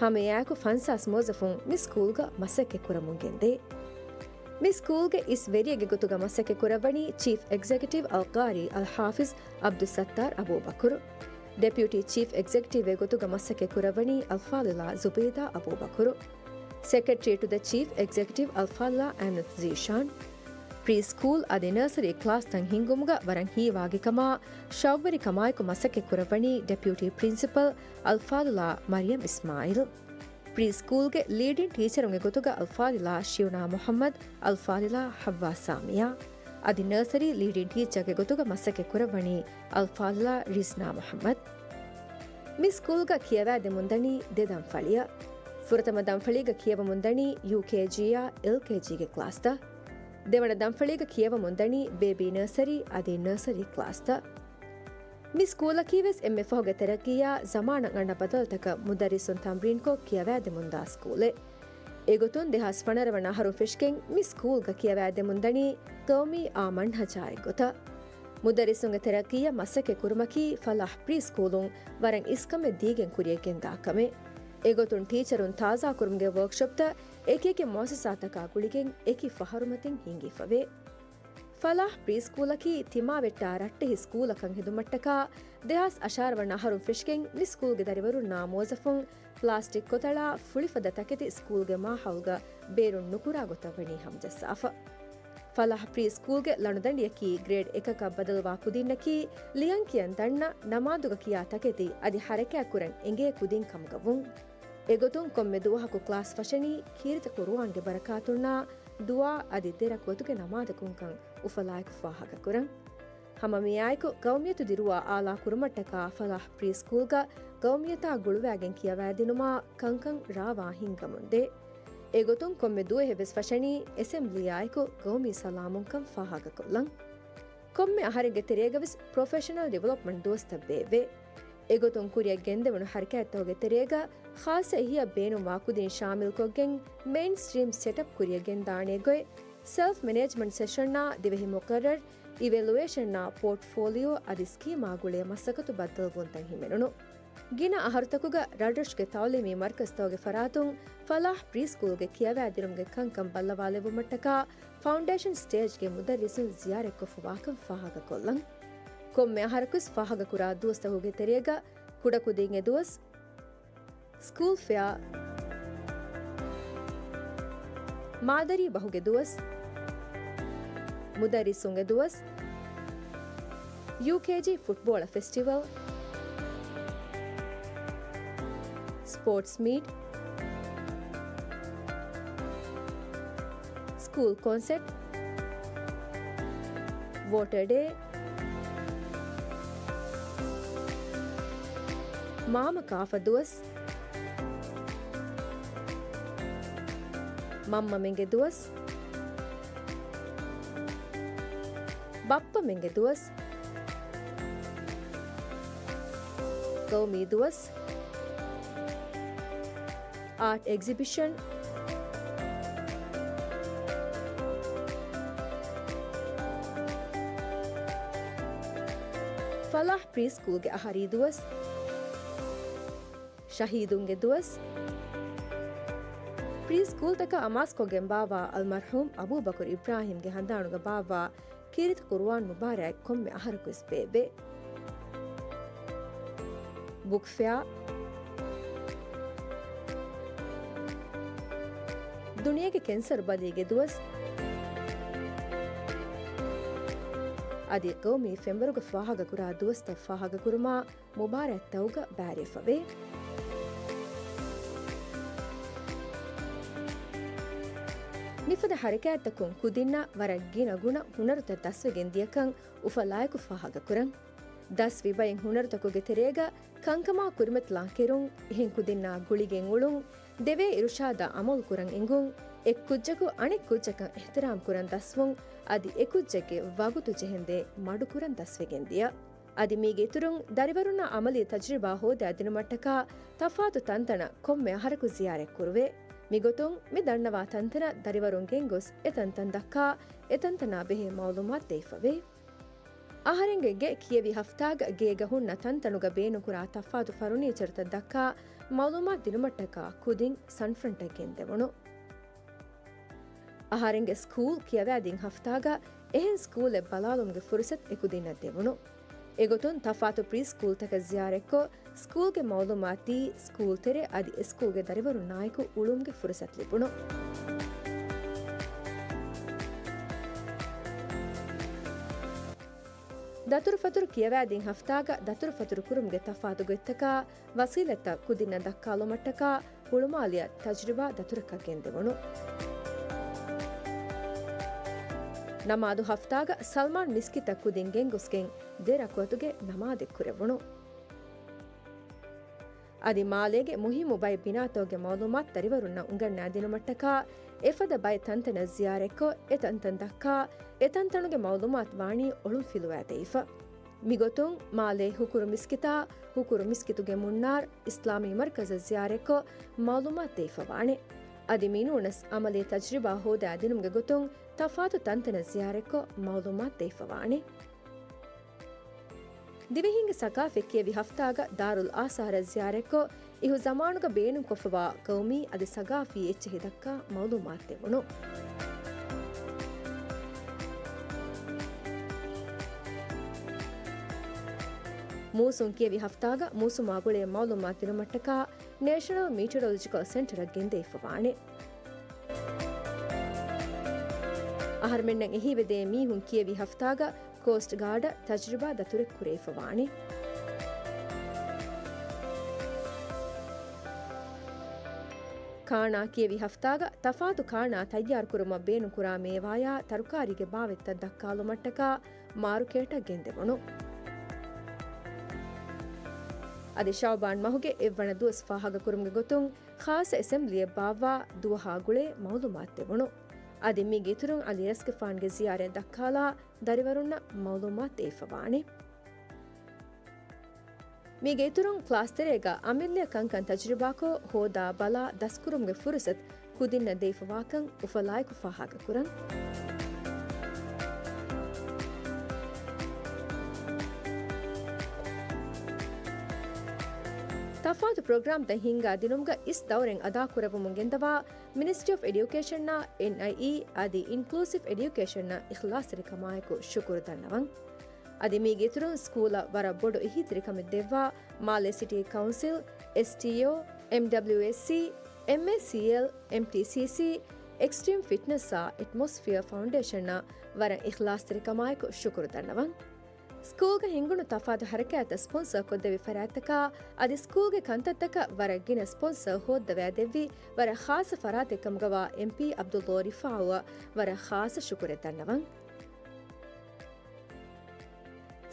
ހަމައެއާއެކު ފަންސާސް މުވައްޒަފުން މި ސްކޫލްގަ މަސައްކަތް ކުރަމުން ގެންދޭ. މި ސްކޫލްގެ އިސް ވެރިއެއްގެ ގޮތުގަ މަސައްކަތް ކުރައްވަނީ ޗީފް އެގްޒެކެޓިވް އަލްޤާރީ އަލްޙާފިޒް ޢަބްދުއްސައްތާރް އަބޫބަކުރު. ޑެޕިއުޓީ ޗީފް އެގްޒެކެޓިވްއެއް ގޮތުގަ މަސައްކަތް ކުރައްވަނީ އަލްފާޟިލާ ޒުބައިދާ އަބޫބަކުރު. ސެކްރެޓަރީ ޓު ދަ ޗީފް އެގްޒެކެޓިވް އަލްފާޟިލާ އަމިނަތު ޒީޝާން. ޕްރީ ސްކޫލް އަދި ނަރސަރީ ކްލާސްތައް ހިންގުމުގަ ވަރަށް ހީވާގިކަމާ، ޝައުގުވެރިކަމާއެކު މަސައްކަތް ކުރައްވަނީ ޑެޕިއުޓީ ޕްރިންސިޕަލް އަލްފާޟިލާ މަރިޔަމް އިސްމާޢީލް. ޕްރީ ސްކޫލްގެ ލީޑިން ޓީޗަރުންގެ ގޮތުގަ އަލްފާޟިލާ ޝިޔުނާ މުޙައްމަދު، އަލްފާޟިލާ ޙައްވާ ސާމިޔާ. އަދި ނަރސަރީ ލީޑިން ޓީޗަރގެ ގޮތުގަ މަސައްކަތް ކުރައްވަނީ އަލްފާޟިލާ ރިޒްނާ މުޙައްމަދު. މި ސްކޫލްގަ ކިޔަވައިދެމުންދަނީ ދެ ދަންފަޅިއަށް. ފުރަތަމަ ދަންފަޅީގަ ކިޔަވަމުންދަނީ ޔޫކޭޖީއާ އެލްކޭޖީގެ ކްލާސްތައް. ދެވަނަ ދަންފަޅީގަ ކިޔަވަމުންދަނީ ބޭބީ ނަރސަރީ އަދި ނަރސަރީ ކްލާސްތައް. މި ސްކޫލަކީވެސް އެންމެ ފަހުގެ ތަރައްޤީއާ ޒަމާނަށް އަންނަ ބަދަލުތަކަށް މުދައްރިސުން ތަމްރީންކޮށް ކިޔަވައިދެމުންދާ ސްކޫލެއް. އެގޮތުން ދެހާސް ފަނަރަ ވަނަ އަހަރުން ފެށިގެން މި ސްކޫލްގަ ކިޔަވައިދެމުންދަނީ ޤައުމީ އާ މަންހަޖާއެއްގޮތަށް. މުދައްރިސުންގެ ތަރައްޤީއަށް މަސައްކަތް ކުރުމަކީ ފަލާޙް ޕްރީ ސްކޫލުން ވަރަށް އިސްކަމެއް ދީގެން ކުރިޔަށް ގެންދާ ކަމެއް. އެގޮތުން ޓީޗަރުން ތާޒާކުރުމުގެ ވޯކްޝޮޕްތައް އެކިއެކި މުއައްސަސާތަކާ ގުޅިގެން އެކި ފަހަރުމަތިން ހިންގިފަވޭ. ފަލާޙް ޕްރީ ސްކޫލަކީ ތިމާވެއްޓާ ރައްޓެހި ސްކޫލަކަށް ހެދުމަށްޓަކާ ދެހާސް އަށާރަ ވަނަ އަހަރުން ފެށިގެން މި ސްކޫލްގެ ދަރިވަރުންނާ މުވައްޒަފުން ޕްލާސްޓިކް ކޮތަޅާ ފުޅިފަދަ ތަކެތި ސްކޫލްގެ މާހައުލްގަ ބޭރުން ނުކުރާ ގޮތަށް ވަނީ ހަމަޖައްސާފަ. ފަލާޙް ޕްރީ ސްކޫލްގެ ލަނޑުދަނޑިއަކީ ގްރޭޑް އެކަކަށް ބަދަލުވާ ކުދިންނަކީ ލިޔަން ކިޔަން ދަންނަ، ނަމާދުގަ ކިޔާ ތަކެތި އަދި ހަރަކާތް ކުރަން އެނގޭ ކުދިން ކަމުގަ ވުން. އެގޮތުން ކޮންމެ ދުވަހަކު ކްލާސް ފަށަނީ ކީރިތި ޤުރުއާންގެ ބަރަކާތުންނާ ދުޢާ އަދި ދެ ރަކުޢަތުގެ ނަމާދަކުންކަން އުފަލާއެކު ފާހަގަކުރަން. ހަމަ މިއާއެކު ޤައުމިއްޔަތު ދިރުވާ އާލާ ކުރުމަށްޓަކާ ފަލާޙް ޕްރީ ސްކޫލްގަ ޤައުމިއްޔަތާ ގުޅުވައިގެން ކިޔަވައިދިނުމާ ކަންކަން ރާވާ ހިންގަމުންދޭ. އެގޮތުން ކޮންމެ ދުވަހެއްވެސް ފަށަނީ އެސެމްބްލީއާއެކު ޤައުމީ ސަލާމުންކަން ފާހަގަކޮށްލަން. ކޮންމެ އަހަރެއްގެ ތެރޭގަވެސް ޕްރޮފެޝަނަލް ޑިވެލޮޕްމަންޓް ދުވަސްތައް ބޭއްވޭ. އެގޮތުން ކުރިއަށް ގެންދެވުނު ހަރަކާތްތަކުގެ ތެރޭގަ ޚާއްޞަ އެހީއަށް ބޭނުންވާ ކުދިން ޝާމިލްކޮށްގެން މެއިންސްޓްރީމް ސެޓަޕް ކުރިއަށް ގެންދާނެ ގޮތް، ސެލްފް މެނޭޖްމަންޓް ސެޝަންއާ ދިވެހި މުޤައްރަރު، އިވެލުއޭޝަންއާ ޕޯޓްފޯލިއޯ އަދި ސްކީމާ ގުޅޭ މަސައްކަތު ބައްދަލުވުންތައް ހިމެނުނު. ގިނަ އަހަރުތަކުގަ ރަށްރަށުގެ ތަޢުލީމީ މަރްކަޒްތަކުގެ ފަރާތުން ފަލާޙް ޕްރީ ސްކޫލްގެ ކިޔަވައިދިނުމުގެ ކަންކަން ބައްލަވާލެއްވުމަށްޓަކާ ފައުންޑޭޝަން ސްޓޭޖްގެ މުދައްރިސުން ޒިޔާރަތްކޮށްފަވާކަން ފާހަގަކޮށްލަން. ކޮންމެ އަހަރަކުވެސް ފާހަގަކުރާ ދުވަސްތަކުގެ ތެރޭގަ ކުޑަކުދިންގެ ދުވަސް، ސްކޫލް ފެއާ، މާދަރީ ބަހުގެ ދުވަސް، މުދައްރިސުންގެ ދުވަސް، ޔޫކޭޖީ ފުޓްބޯޅަ ފެސްޓިވަލް، ސްޕޯޓްސް މީޓް، ސްކޫލް ކޮންސެޓް، ވޯޓަރ ޑޭ، މާމަ ކާފަ ދުވަސް، މަންމަމެންގެ ދުވަސް، ބައްޕަމެންގެ ދުވަސް، ގައުމީ ދުވަސް، އާޓް އެގްޒިބިޝަން، ފަލާޙް ޕްރީ ސްކޫލްގެ އަހަރީ ދުވަސް، ޝަހީދުންގެ ދުވަސް، ޕްރީ ސްކޫލްތަކަށް އަމާޒުކޮށްގެން ބާއްވާ އަލްމަރްޙޫމް އަބޫބަކުރު އިބްރާހީމްގެ ހަނދާނުގަ ބާއްވާ ކީރިތި ޤުރުއާން މުބާރާތް ކޮންމެ އަހަރަކުވެސް ބޭއްވޭ. ބުކް ފެއާ، ދުނިޔޭގެ ކެންސަރު ބަލީގެ ދުވަސް، އަދި ޤައުމީ ފެންވަރުގަ ފާހަގަކުރާ ދުވަސްތައް ފާހަގަކުރުމާ، މުބާރާތްތަކުގަ ބައިވެރިވެފަވޭ. މިފަދަ ހަރަކާތްތަކުން ކުދިންނަށް ވަރަށް ގިނަ ގުނަ ހުނަރުތައް ދަސްވެގެން ދިޔަކަން އުފަލާއެކު ފާހަގަކުރަން. ދަސްވި ބައެއް ހުނަރުތަކުގެ ތެރޭގަ ކަންކަމާ ކުރިމަތިލާން ކެރުން، އެހެން ކުދިންނާ ގުޅިގެން އުޅުން، ދެވޭ އިރުޝާދާ އަމަލުކުރަން އެނގުން، އެއްކުއްޖަކު އަނެއްކުއްޖަކަށް އިޙްތިރާމް ކުރަން ދަސްވުން، އަދި އެކުއްޖެއްގެ ވަގުތު ޖެހެންދޭ މަޑުކުރަން ދަސްވެގެން ދިޔަ. އަދި މީގެ އިތުރުން ދަރިވަރުންނަށް އަމަލީ ތަޖުރިބާ ހޯދާދިނުމަށްޓަކާ ތަފާތު ތަންތަނަށް ކޮންމެ އަހަރަކު ޒިޔާރަތްކުރުވޭ. މިގޮތުން މި ދަންނަވާ ތަންތަނަށް ދަރިވަރުން ގެންގޮސް އެ ތަންތަން ދައްކާ، އެ ތަންތަނާ ބެހޭ މައުލޫމާތު ދެވިފަވޭ. އަހަރެންގެ ގެ ކިޔެވި ހަފްތާގަ ގޭގަ ހުންނަ ތަންތަނުގަ ބޭނުންކުރާ ތަފާތު ފަރުނީޗަރުތައް ދައްކާ މައުލޫމާތު ދިނުމަށްޓަކާ ކުދިން ސަންފްރަންޓަށް ގެންދެވުނު. އަހަރެންގެ ސްކޫލް ކިޔަވާދިން ހަފްތާގަ އެހެން ސްކޫލެއް ބަލާލުމުގެ ފުރުސަތު އެކުދިންނަށް ދެވުނު. އެގޮތުން ތަފާތު ޕްރީ ސްކޫލްތަކަށް ޒިޔާރަތްކޮށް، ސްކޫލްގެ މައުލޫމާތު ދީ، ސްކޫލް ތެރެ އަދި އެ ސްކޫލްގެ ދަރިވަރުންނާއެކު އުޅުމުގެ ފުރުސަތު ލިބުނު. ދަތުރުފަތުރު ކިޔަވާދިން ހަފްތާގަ ދަތުރުފަތުރު ކުރުމުގެ ތަފާތު ގޮތްތަކާ ވަސީލަތްތައް ކުދިންނަށް ދައްކާލުމަށްޓަކާ ހުޅުމާލިއަށް ތަޖުރިބާ ދަތުރަކަށް ގެންދެވުނު. ނަމާދު ހަފްތާގަ ސަލްމާން މިސްކިތަށް ކުދިން ގެންގޮސްގެން ދެ ރަކުޢަތުގެ ނަމާދެއް ކުރެވުނު. އަދި މާލޭގެ މުހިއްމު ބައެއް ބިނާތަކުގެ މައުލޫމާތު ދަރިވަރުންނަށް އުނގަންނާދިނުމަށްޓަކާ އެފަދަ ބައެއް ތަންތަނަށް ޒިޔާރަތްކޮށް، އެ ތަންތަން ދައްކާ، އެ ތަންތަނުގެ މައުލޫމާތު ވާނީ އޮޅުން ފިލުވާދެވިފަ. މިގޮތުން މާލޭ ހުކުރު މިސްކިތާ، ހުކުރު މިސްކިތުގެ މުންނާރު އިސްލާމީ މަރުކަޒަށް ޒިޔާރަތްކޮށް، މައުލޫމާތު ދެވިފަވާނެ. އަދި މިނޫނަސް އަމަލީ ތަޖުރިބާ ހޯދާދިނުމުގެ ގޮތުން ތަފާތު ތަންތަނަށް ޒިޔާރަތްކޮށް، މައުލޫމާތު ދެވިފަވާނެ. ދިވެހިންގެ ސަގާފަތް ކިޔެވި ހަފްތާގަ ދާރުލް އާސާރަށް ޒިޔާރަތްކޮށް، އިހު ޒަމާނުގަ ބޭނުންކޮށްފަވާ ޤައުމީ އަދި ސަގާފީ އެއްޗެހި ދައްކާ މައުލޫމާތު ދެވުނު. މޫސުން ކިޔެވި ހަފްތާގަ މޫސުމާ ގުޅޭ މައުލޫމާތު ދިނުމަށްޓަކާ ނޭޝަނަލް މީޓިއޮރޮލޮޖިކަލް ސެންޓަރަށް ގެންދެވިފަވާނެ. އަހަރުމެންނަށް އެހީވެދޭ މީހުން ކިޔެވި ހަފްތާގަ ކޯސްޓް ގާޑަށް ތަޖުރިބާ ދަތުރެއް ކުރެވިފަވާނެ. ކާނާ ކިޔެވި ހަފްތާގަ ތަފާތު ކާނާ ތައްޔާރުކުރުމަށް ބޭނުންކުރާ މޭވާޔާ ތަރުކާރީގެ ބާވަތްތައް ދައްކާލުމަށްޓަކާ މާރުކޭޓަށް ގެންދެވުނު. އަދި ޝައުބާން މަހުގެ އެއްވަނަ ދުވަސް ފާހަގަކުރުމުގެ ގޮތުން، ޚާއްޞަ އެސެމްބްލީއެއް ބާއްވާ ދުވަހާ ގުޅޭ މައުލޫމާތު ދެވުނު. އަދި މީގެ އިތުރުން އަލީ ރަސްގެފާންގެ ޒިޔާރަތް ދައްކާލާ ދަރިވަރުންނަށް މައުލޫމާތު ދެވިފަވާނެ. މީގެ އިތުރުން ކްލާސް ތެރޭގަ އަމިއްލައަށް ކަންކަން ތަޖުރިބާކޮށް، ހޯދާ ބަލާ ދަސްކުރުމުގެ ފުރުސަތު ކުދިންނަށް ދެވިފަވާކަން އުފަލާއެކު ފާހަގަކުރަން. ތަފާތު ޕްރޮގްރާމްތައް ހިންގާ ދިނުމުގަ އިސް ދައުރެއް އަދާކުރެއްވުމުން ގެންދަވާ މިނިސްޓްރީ އޮފް އެޑިއުކޭޝަންއާ އެންއައިއީ އަދި އިންކްލޫސިވް އެޑިއުކޭޝަންއަށް އިޚްލާޞްތެރިކަމާއެކު ޝުކުރު ދަންނަވަން. އަދި މީގެ އިތުރުން ސްކޫލަށް ވަރަށް ބޮޑު އެހީތެރިކަމެއް ދެއްވާ މާލޭ ސިޓީ ކައުންސިލް، އެސްޓީއޯ، އެމްޑަބްލިއުއެސްސީ، އެމްއޭސީއެލް، އެމްޓީސީސީ، އެކްސްޓްރީމް ފިޓްނަސްއާ އެޓްމޮސްފިއާ ފައުންޑޭޝަންއަށް ވަރަށް އިޚްލާޞްތެރިކަމާއެކު ޝުކުރު ދަންނަވަން. ސްކޫލްގަ ހިންގުނު ތަފާތު ހަރަކާތްތައް ސްޕޮންސަރ ކޮށްދެއްވި ފަރާތްތަކާ އަދި ސްކޫލްގެ ކަންތައްތަކަށް ވަރަށް ގިނަ ސްޕޮންސަރ ހޯއްދަވާދެއްވި ވަރަށް ޚާއްޞަ ފަރާތެއްކަމުގަވާ އެމްޕީ ޢަބްދުﷲ ރިފާޢުއަށް ވަރަށް ޚާއްޞަ ޝުކުރެއް ދަންނަވަން.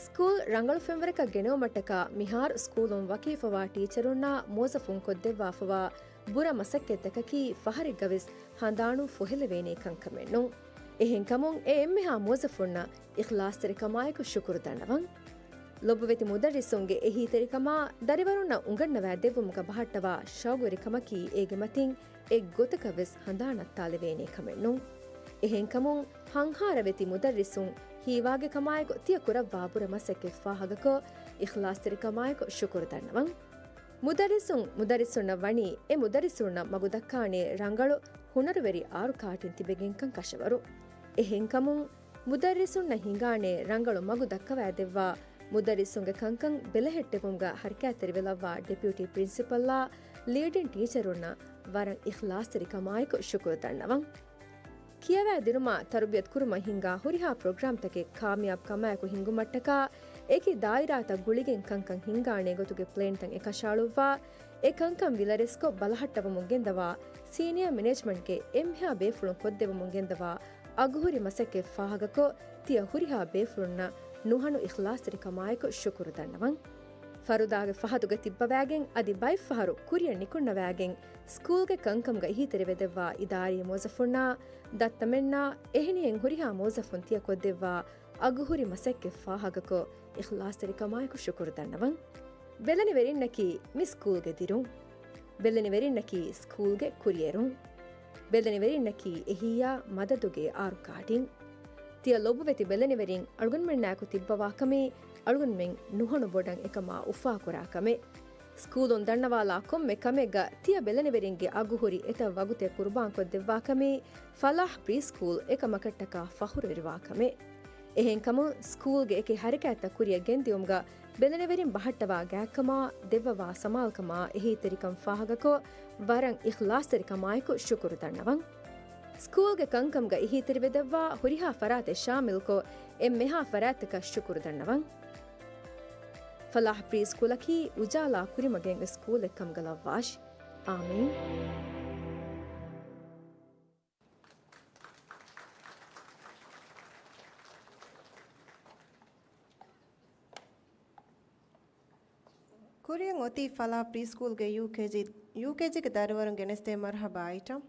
ސްކޫލް ރަނގަޅު ފެންވަރަކަށް ގެނެވުމަށްޓަކާ މިހާރު ސްކޫލުން ވަކިވެފަވާ ޓީޗަރުންނާ މުވައްޒަފުން ކޮށްދެއްވާފަވާ ބުރަ މަސައްކަތްތަކަކީ ފަހަރެއްގަވެސް ހަނދާނުން ފޮހެލެވޭނޭ ކަންކަމެއްނޫން. އެހެންކަމުން އެ އެންމެހާ މުވައްޒަފުންނަށް އިޚްލާޞްތެރިކަމާއެކު ޝުކުރު ދަންނަވަން. ލޮބުވެތި މުދައްރިސުންގެ އެހީތެރިކަމާ ދަރިވަރުންނަށް އުނގަންނަވާ ދެއްވުމުގަ ބަހައްޓަވާ ޝައުގުވެރިކަމަކީ އޭގެ މަތިން އެއްގޮތަކަށް ވެސް ހަނދާން ނައްތާލެވޭނޭ ކަމެއް ނޫން. އެހެންކަމުން، ހަންހާރަވެތި މުދައްރިސުން ހީވާގިކަމާއެކު ތިޔަ ކުރައްވާ ބުރަ މަސައްކަތް ފާހަގަކޮށް، އިޚްލާޞްތެރިކަމާއެކު ޝުކުރު ދަންނަވަން. މުދައްރިސުން މުދައްރިސުންނަށް ވަނީ އެ މުދައްރިސުންނަށް މަގު ދައްކާނޭ ރަނގަޅު ހުނަރުވެރި އާރު ކާޓިން ތިބެގެންކަން ކަށަވަރު. އެހެންކަމުން، މުދައްރިސުންނަށް ހިނގާނޭ ރަނގަޅު މަގު ދައްކަވައިދެއްވާ، މުދައްރިސުންގެ ކަންކަން ބެލެހެއްޓެވުމުގަ ހަރަކާތްތެރިވެލައްވާ ޑެޕިއުޓީ ޕްރިންސިޕަލްއާ، ލީޑިން ޓީޗަރުންނަށް ވަރަށް އިޚްލާޞްތެރިކަމާއެކު ޝުކުރު ދަންނަވަން. ކިޔަވައިދިނުމާ ތަރުބިޔަތު ކުރުމަށް ހިންގާ ހުރިހާ ޕްރޮގްރާމްތަކެއް ކާމިޔާބު ކަމާއެކު ހިންގުމަށްޓަކާ، އެކި ދާއިރާތައް ގުޅިގެން ކަންކަން ހިންގާނޭ ގޮތުގެ ޕްލޭންތައް އެކަށައަޅުއްވާ، އެ ކަންކަން ވިލަރެސްކޮށް ބަލަހައްޓަވަމުން ގެންދަވާ، ސީނިއާ މެނޭޖްމަންޓްގެ އެންމެހާ ބޭފުޅުން ކޮށްދެވުމުން ގެންދަވާ، އަގުހުރި މަސައްކަތް ފާހަގަކޮށް، ތިޔަ ހުރިހާ ބޭފުޅުންނަށް ނުހަނު އިޚްލާޞްތެރިކަމާއެކު ޝުކުރު ދަންނަވަން. ފަރުދާގެ ފަހަތުގަ ތިއްބަވައިގެން އަދި ބައެއްފަހަރު ކުރިއަށް ނިކުންނަވައިގެން، ސްކޫލްގެ ކަންކަމުގަ އެހީތެރިވެދެއްވާ އިދާރީ މުވައްޒަފުންނާ، ދައްތަމެންނާ، އެހެނިހެން ހުރިހާ މުވައްޒަފުން ތިޔަ ކޮށްދެއްވާ އަގުހުރި މަސައްކަތް ފާހަގަކޮށް، އިޚްލާޞްތެރިކަމާއެކު ޝުކުރު ދަންނަވަން. ބެލެނިވެރިންނަކީ މި ސްކޫލްގެ ދިރުން. ބެލެނިވެރިންނަކީ ސްކޫލްގެ ކުރިއެރުން. ބެލެނިވެރިންނަކީ އެހީއާ މަދަދުގެ އާރު ކާޓިން. ތިޔަ ލޮބުވެތި ބެލެނިވެރިން އަޅުގަނޑުމެންނާއެކު ތިއްބަވާކަމީ، އަޅުގަނޑުމެން ނުހަނު ބޮޑަށް އެކަމާ އުފާކުރާ ކަމެއް. ސްކޫލުން ދަންނަވާލާ ކޮންމެ ކަމެއްގަ ތިޔަ ބެލެނިވެރިންގެ އަގުހުރި އެތައް ވަގުތެއް ޤުރުބާންކޮށްދެއްވާކަމީ، ފަލާޙް ޕްރީ ސްކޫލް އެކަމަކަށްޓަކާ ފަޚުރުވެރިވާ ކަމެއް. އެހެންކަމުން، ސްކޫލްގެ އެކި ހަރަކާތްތައް ކުރިއަށް ގެންދިއުމުގަ ބެލެނިވެރިން ބަހައްޓަވާ ގާތްކަމާ، ދެއްވަވާ ސަމާލުކަމާ، އެހީތެރިކަން ފާހަގަކޮށް، ވަރަށް އިޚްލާޞްތެރިކަމާއެކު ޝުކުރު ދަންނަވަން. ސްކޫލްގެ ކަންކަމުގަ އެހީތެރިވެދެއްވާ ހުރިހާ ފަރާތެއް ޝާމިލްކޮށް، އެންމެހާ ފަރާތްތަކަށް ޝުކުރު ދަންނަވަން. ފަލާޙް ޕްރީ ސްކޫލަކީ އުޖާލާ ކުރިމަގެއް ސްކޫލެއް ކަމުގަ ލައްވާށި. އާމީން. ކުރިއަށް އޮތީ ފަލާ ޕްރީ ސްކޫލްގެ ޔޫކޭޖީ، ޔޫކޭޖީގެ ދަރިވަރުން ގެނެސްދޭ މަރުޙަބާ އައިޓަމް.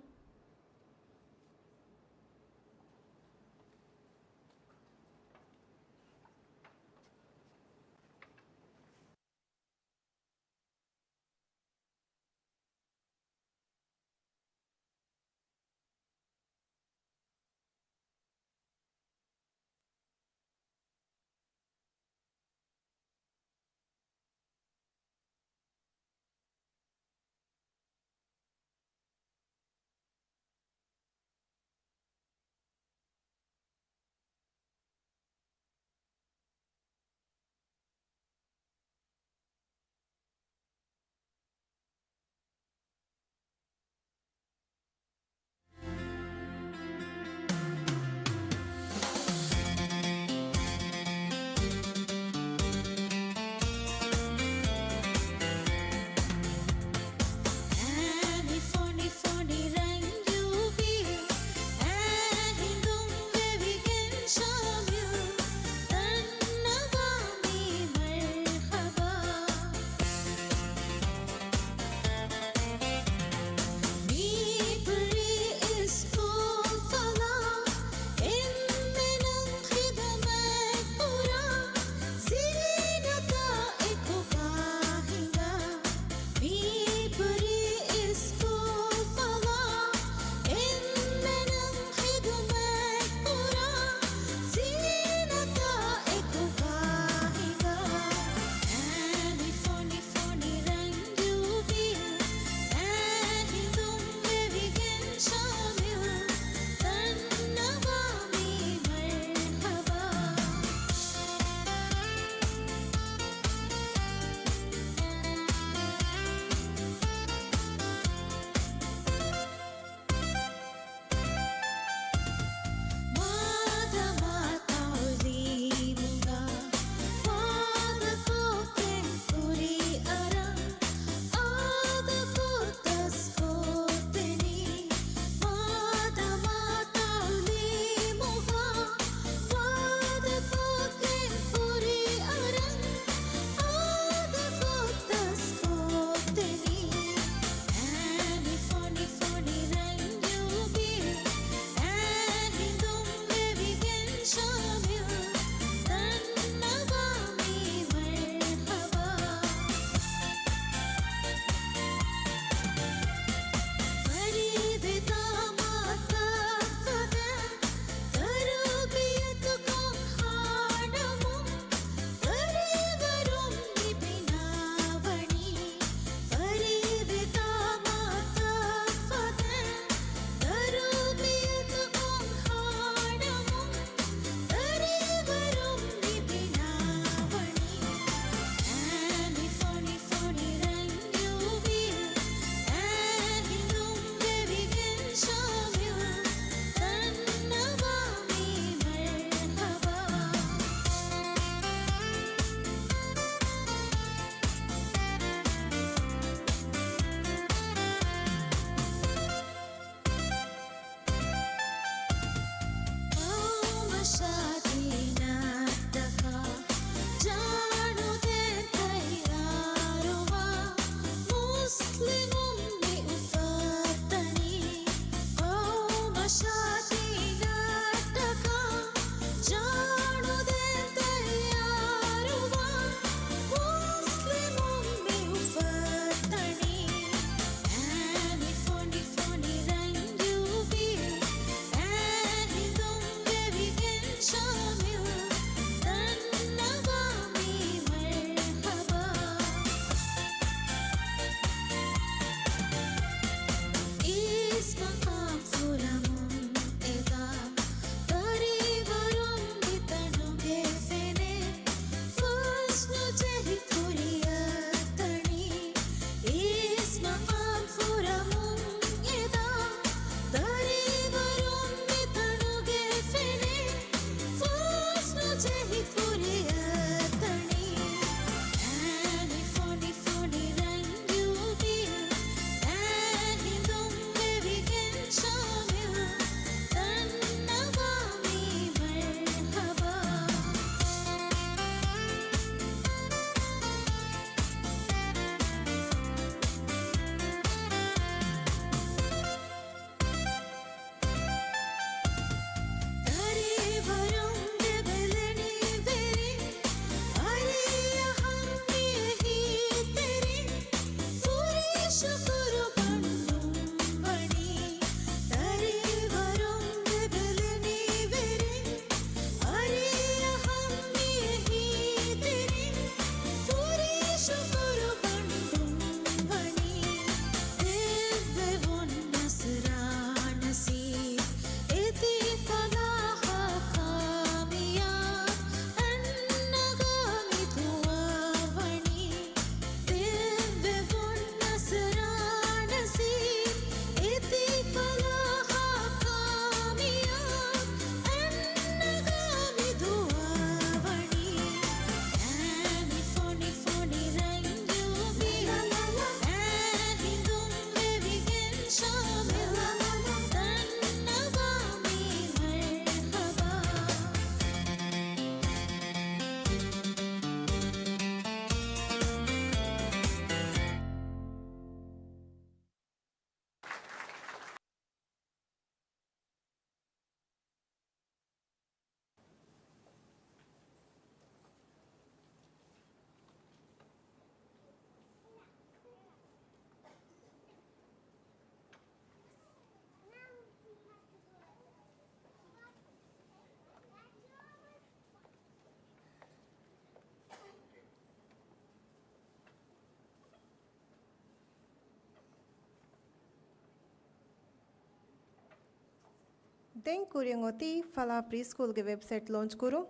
ދެން ކުރިއަށް އޮތީ ފަލާ ޕްރީ ސްކޫލްގެ ވެބްސައިޓް ލޯންޗް ކުރުން.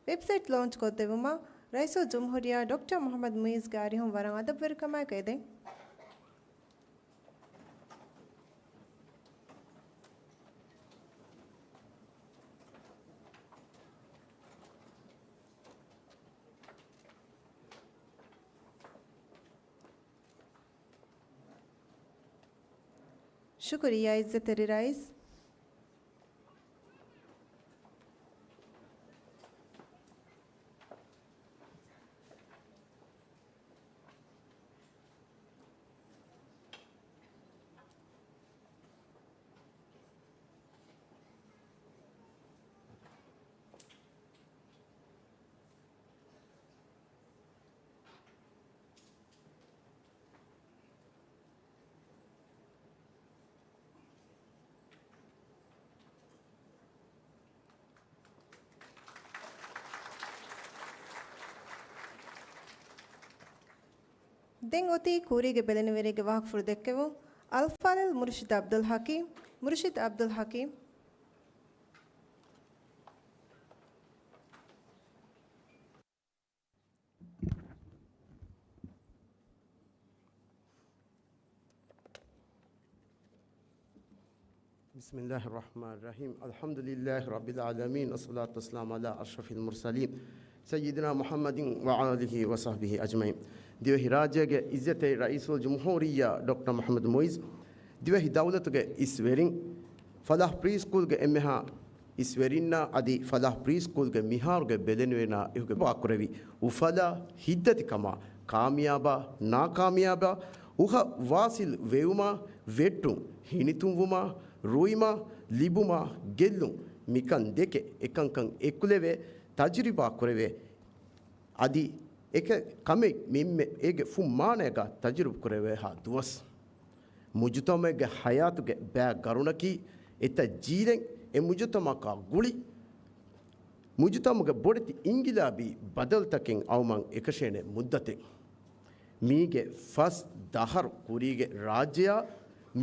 ވެބްސައިޓް ލޯންޗް ކޮށްދެއްވުމަށް ރައީސުލްޖުމްހޫރިއްޔާ ޑޮކްޓަރ މުޙައްމަދު މުޢިއްޒުގެ އަރިހުން ވަރަށް އަދަބުވެރިކަމާއެކު އެދެން. ޝުކުރިއްޔާ އިއްޒަތްތެރި ރައީސް. ދެން އޮތީ ކުރީގެ ބެލެނިވެރިއެއްގެ ވާހަކަފުޅު ދެއްކެވުން. އަލްފާޟިލް މުރުޝިދް ޢަބްދުލް ޙަކީމް. މުރުޝިދް ޢަބްދުލް ޙަކީމް. بسم الله الرحمن الرحيم. الحمد لله رب العالمين، والصلاة والسلام على أشرف المرسلين، سيدنا محمد وآله وصحبه أجمعين. ދިވެހިރާއްޖޭގެ އިއްޒަތްތެރި ރައީސުލްޖުމްހޫރިއްޔާ ޑޮކްޓަރ މުޙައްމަދު މުޢިއްޒު، ދިވެހި ދައުލަތުގެ އިސް ވެރިން، ފަލާޙް ޕްރީ ސްކޫލްގެ އެންމެހާ އިސް ވެރިންނާ އަދި ފަލާޙް ޕްރީ ސްކޫލްގެ މިހާރުގެ ބެލެނިވެރިންނާ އިހުގެ ވާކުރެވި އުފަލާ، ހިތްދަތިކަމާ، ކާމިޔާބާ، ނާކާމިޔާބާ، އުހަށް ވާސިލް ވެވުމާ، ވެއްޓުން ހިނިތުންވުމާ، ރުއިމާ، ލިބުމާ، ގެއްލުން، މިކަން ދެކެ އެކަންކަން އެކުލެވޭ، ތަޖުރިބާ ކުރެވޭ. އަދި އެކަ ކަމެއް މިންމެ އޭގެ ފުން މާނައިގަ ތަޖުރިބު ކުރެވޭހާ ދުވަސް. މުޖުތަމަޢެއްގެ ޙަޔާތުގެ ބައި ގަރުނަކީ އެތައް ޖީލެއް އެ މުޖުތަމަޢަކާ ގުޅި، މުޖުތަމަޢުގެ ބޮޑެތި އިންގިލާބީ ބަދަލުތަކެއް އައުމަށް އެކަށޭނެ މުއްދަތެއް. މީގެ ފަސް ދަހަރު ކުރީގެ ރާއްޖެއާ